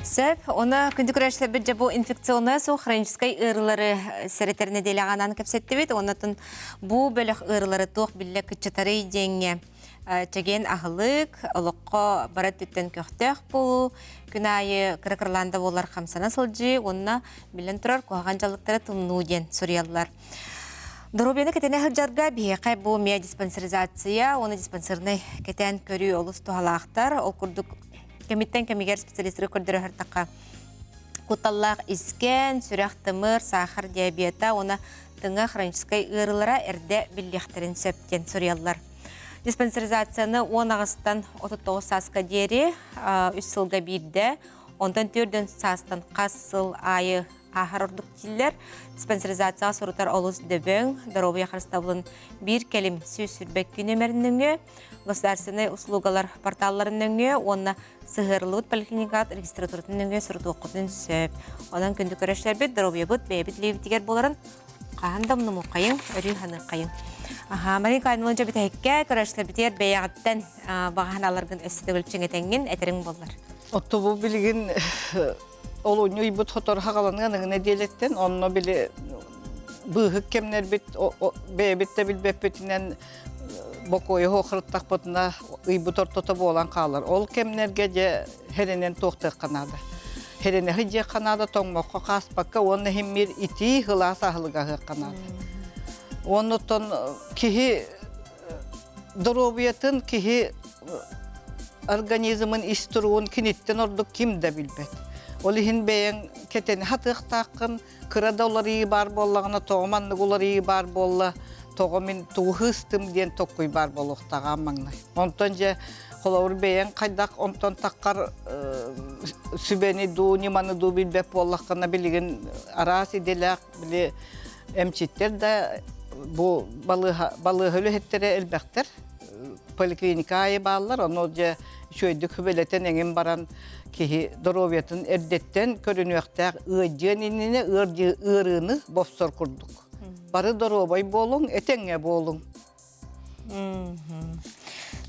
Сөп, оны күндү көрөөччүлэрбит дьэ бу инфекционная суох хроническай ыарыылары сэрэтэр нэдиэлэҕэ анаан кэпсэттибит. Оннотун бу бөлөх ыарыылары туох биллэ кыччатарый диэҥҥэ чэгиэн аһылык, олоххо бары өттүттэн көхтөөх буолуу, күн аайы кыра-кыралаан да буоллар хамсана сылдьыы уонна биллэн турар куһаҕан дьаллыктары тумнуу диэн суруйаллар. Доруобуйаны кэтэнэ сылдьарга биһиэхэ бу эмиэ диспансеризация уонна диспансернай кэтээн көрүү олус туһалаахтар. Ол курдук кэмиттэн кэмигэр специалистары көрдөрө сыртахха кутталлаах искэн, сүрэх-тымыр, саахар диабета уонна тыҥа хроническай ыарыылара эрдэ биллиэхтэрин сөп диэн суруйаллар. Диспансеризацияны 18-тан 39 сааска диэри үс сылга биирдэ, онтон 4 саастан хас сыл аайы. ааһар ордук дииллэр. Диспансеризацияҕа сурутар олус дөбөҥ, доруобуйа харыстабылын биир кэлим 122 нүөмэрин нөҥүө, государственнай услугалар порталларын нөҥүө уонна сыһыарыллыбыт поликлиникаҕыт регистратуратын нөҥүө сурутуоххутун сөп. Онон күндү көрөччүлэрбит, доруобуйабыт бэйэбит илиибитигэр буоларын хаһан да умнумуоххайыҥ, өрүү саныаххайыҥ. Аха, Мария Николаевна дьэ бүтэһиккэ көрөөччүлэрбитигэр бэйэҕиттэн баҕа санааларгын өссө төгүл чиҥэтэҥҥин этэриҥ буоллар. Отто бу билигин олунньу ыйбыт хотор хагаланыан ыҥына диэлэттэн онно били быыһык кэмнэрбит бэйэбит да билбэппитинэн бокуойу хоохруттахпытына ыйбыт ортото буолан хаалар. Ол кэмнэргэ дьэ хэринэн туохтуохха наада. Хэринэһи дьиэххэ наада тоҥмокко хааспакка уонна иһиммир итии сылаас аһылык аһыахха наада. Оннуттан киһи доруобуйатын киһи организмын ис туругун киниттэн ордук ким да билбэт. Ол иһин бэйэҥ кэтэни хатыахтааххын, кыра да уларыйыы баар буоллаҕына, тоҕо маннык уларыйыы баар буолла, тоҕо мин тугу хыыстым диэн токкуй баар буолуохтааҕа маҥнай. Онтон дьэ холобур бэйэҥ хайдах онтон таххар сүбэни дуу, ньыманы дуу билбэт буоллаххына билигин араас идэлээх били эмчиттэр да бу балыыһа балыыһа үлэһиттэрэ элбэхтэр поликлиника аайы бааллар ону дьэ үчүгэйдик сүбэлэтэн эҥин баран киһи доруобуйатын эрдэттэн көрүнүөхтээх ыалдьыан иннинэ ыарыыны бопсор курдук бары доруобай буолуҥ этэҥҥэ буолуҥ.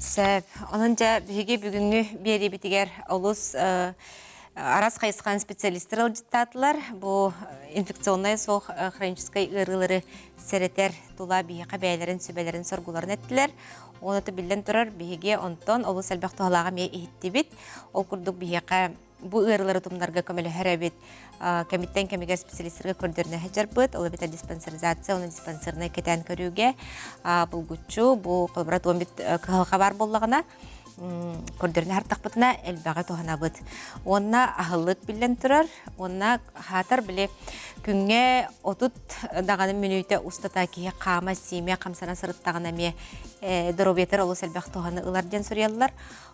Сөп. Онон дьэ биһиги бүгүҥҥү биэриибитигэр олус араас хайысхан специалистар ылдьыттаатылар. Бу инфекционнай суох хроническай ыарыылары сэрэтэр тула биһиэхэ бэйэлэрин сүбэлэрин соргуларын эттилэр. Оны биллэн турар биһиги онтон олус элбэх туһалааҕы эмиэ иһиттибит. Ол курдук биһиэхэ бу ыарыылары тумнарга көмөлөһөр эбит. Кэмиттэн кэмигэр специалистарга көрдөрүнэ сылдьарбыт. Ол эбэтэр диспансеризация, уонна диспансернай кэтээн көрүүгэ булгуччу бу холобура туом кыһалҕа баар буоллаҕына көрдөрүнэ хартахпытына элбэҕи туһанабыт. Уонна аһылык биллэн турар. Уонна хаатар били күҥҥэ 30 даҕаны мүнүүтэ устата киһи хаама-сиимэ хамсана сырыттаҕына эмиэ доруобуйатыгар олус элбэх туһаны ылар диэн суруйаллар.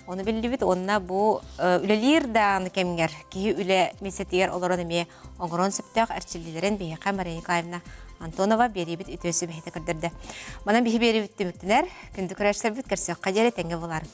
Ону биллибит уонна бу үлэлиир даҕаны кэмҥэр киһи үлэ миэстэтигэр олорон эмиэ оҥоруон сөптөөх эрчиллиилэрин биһиэхэ Мария Николаевна Антонова биэриибит үтүө сүбэһитэ көрдөрдө. Манан биһи биэриибит түмүктэнэр. Күндү көрөөччүлэрбит көрсүөххэ диэри тэҥҥэ буларын.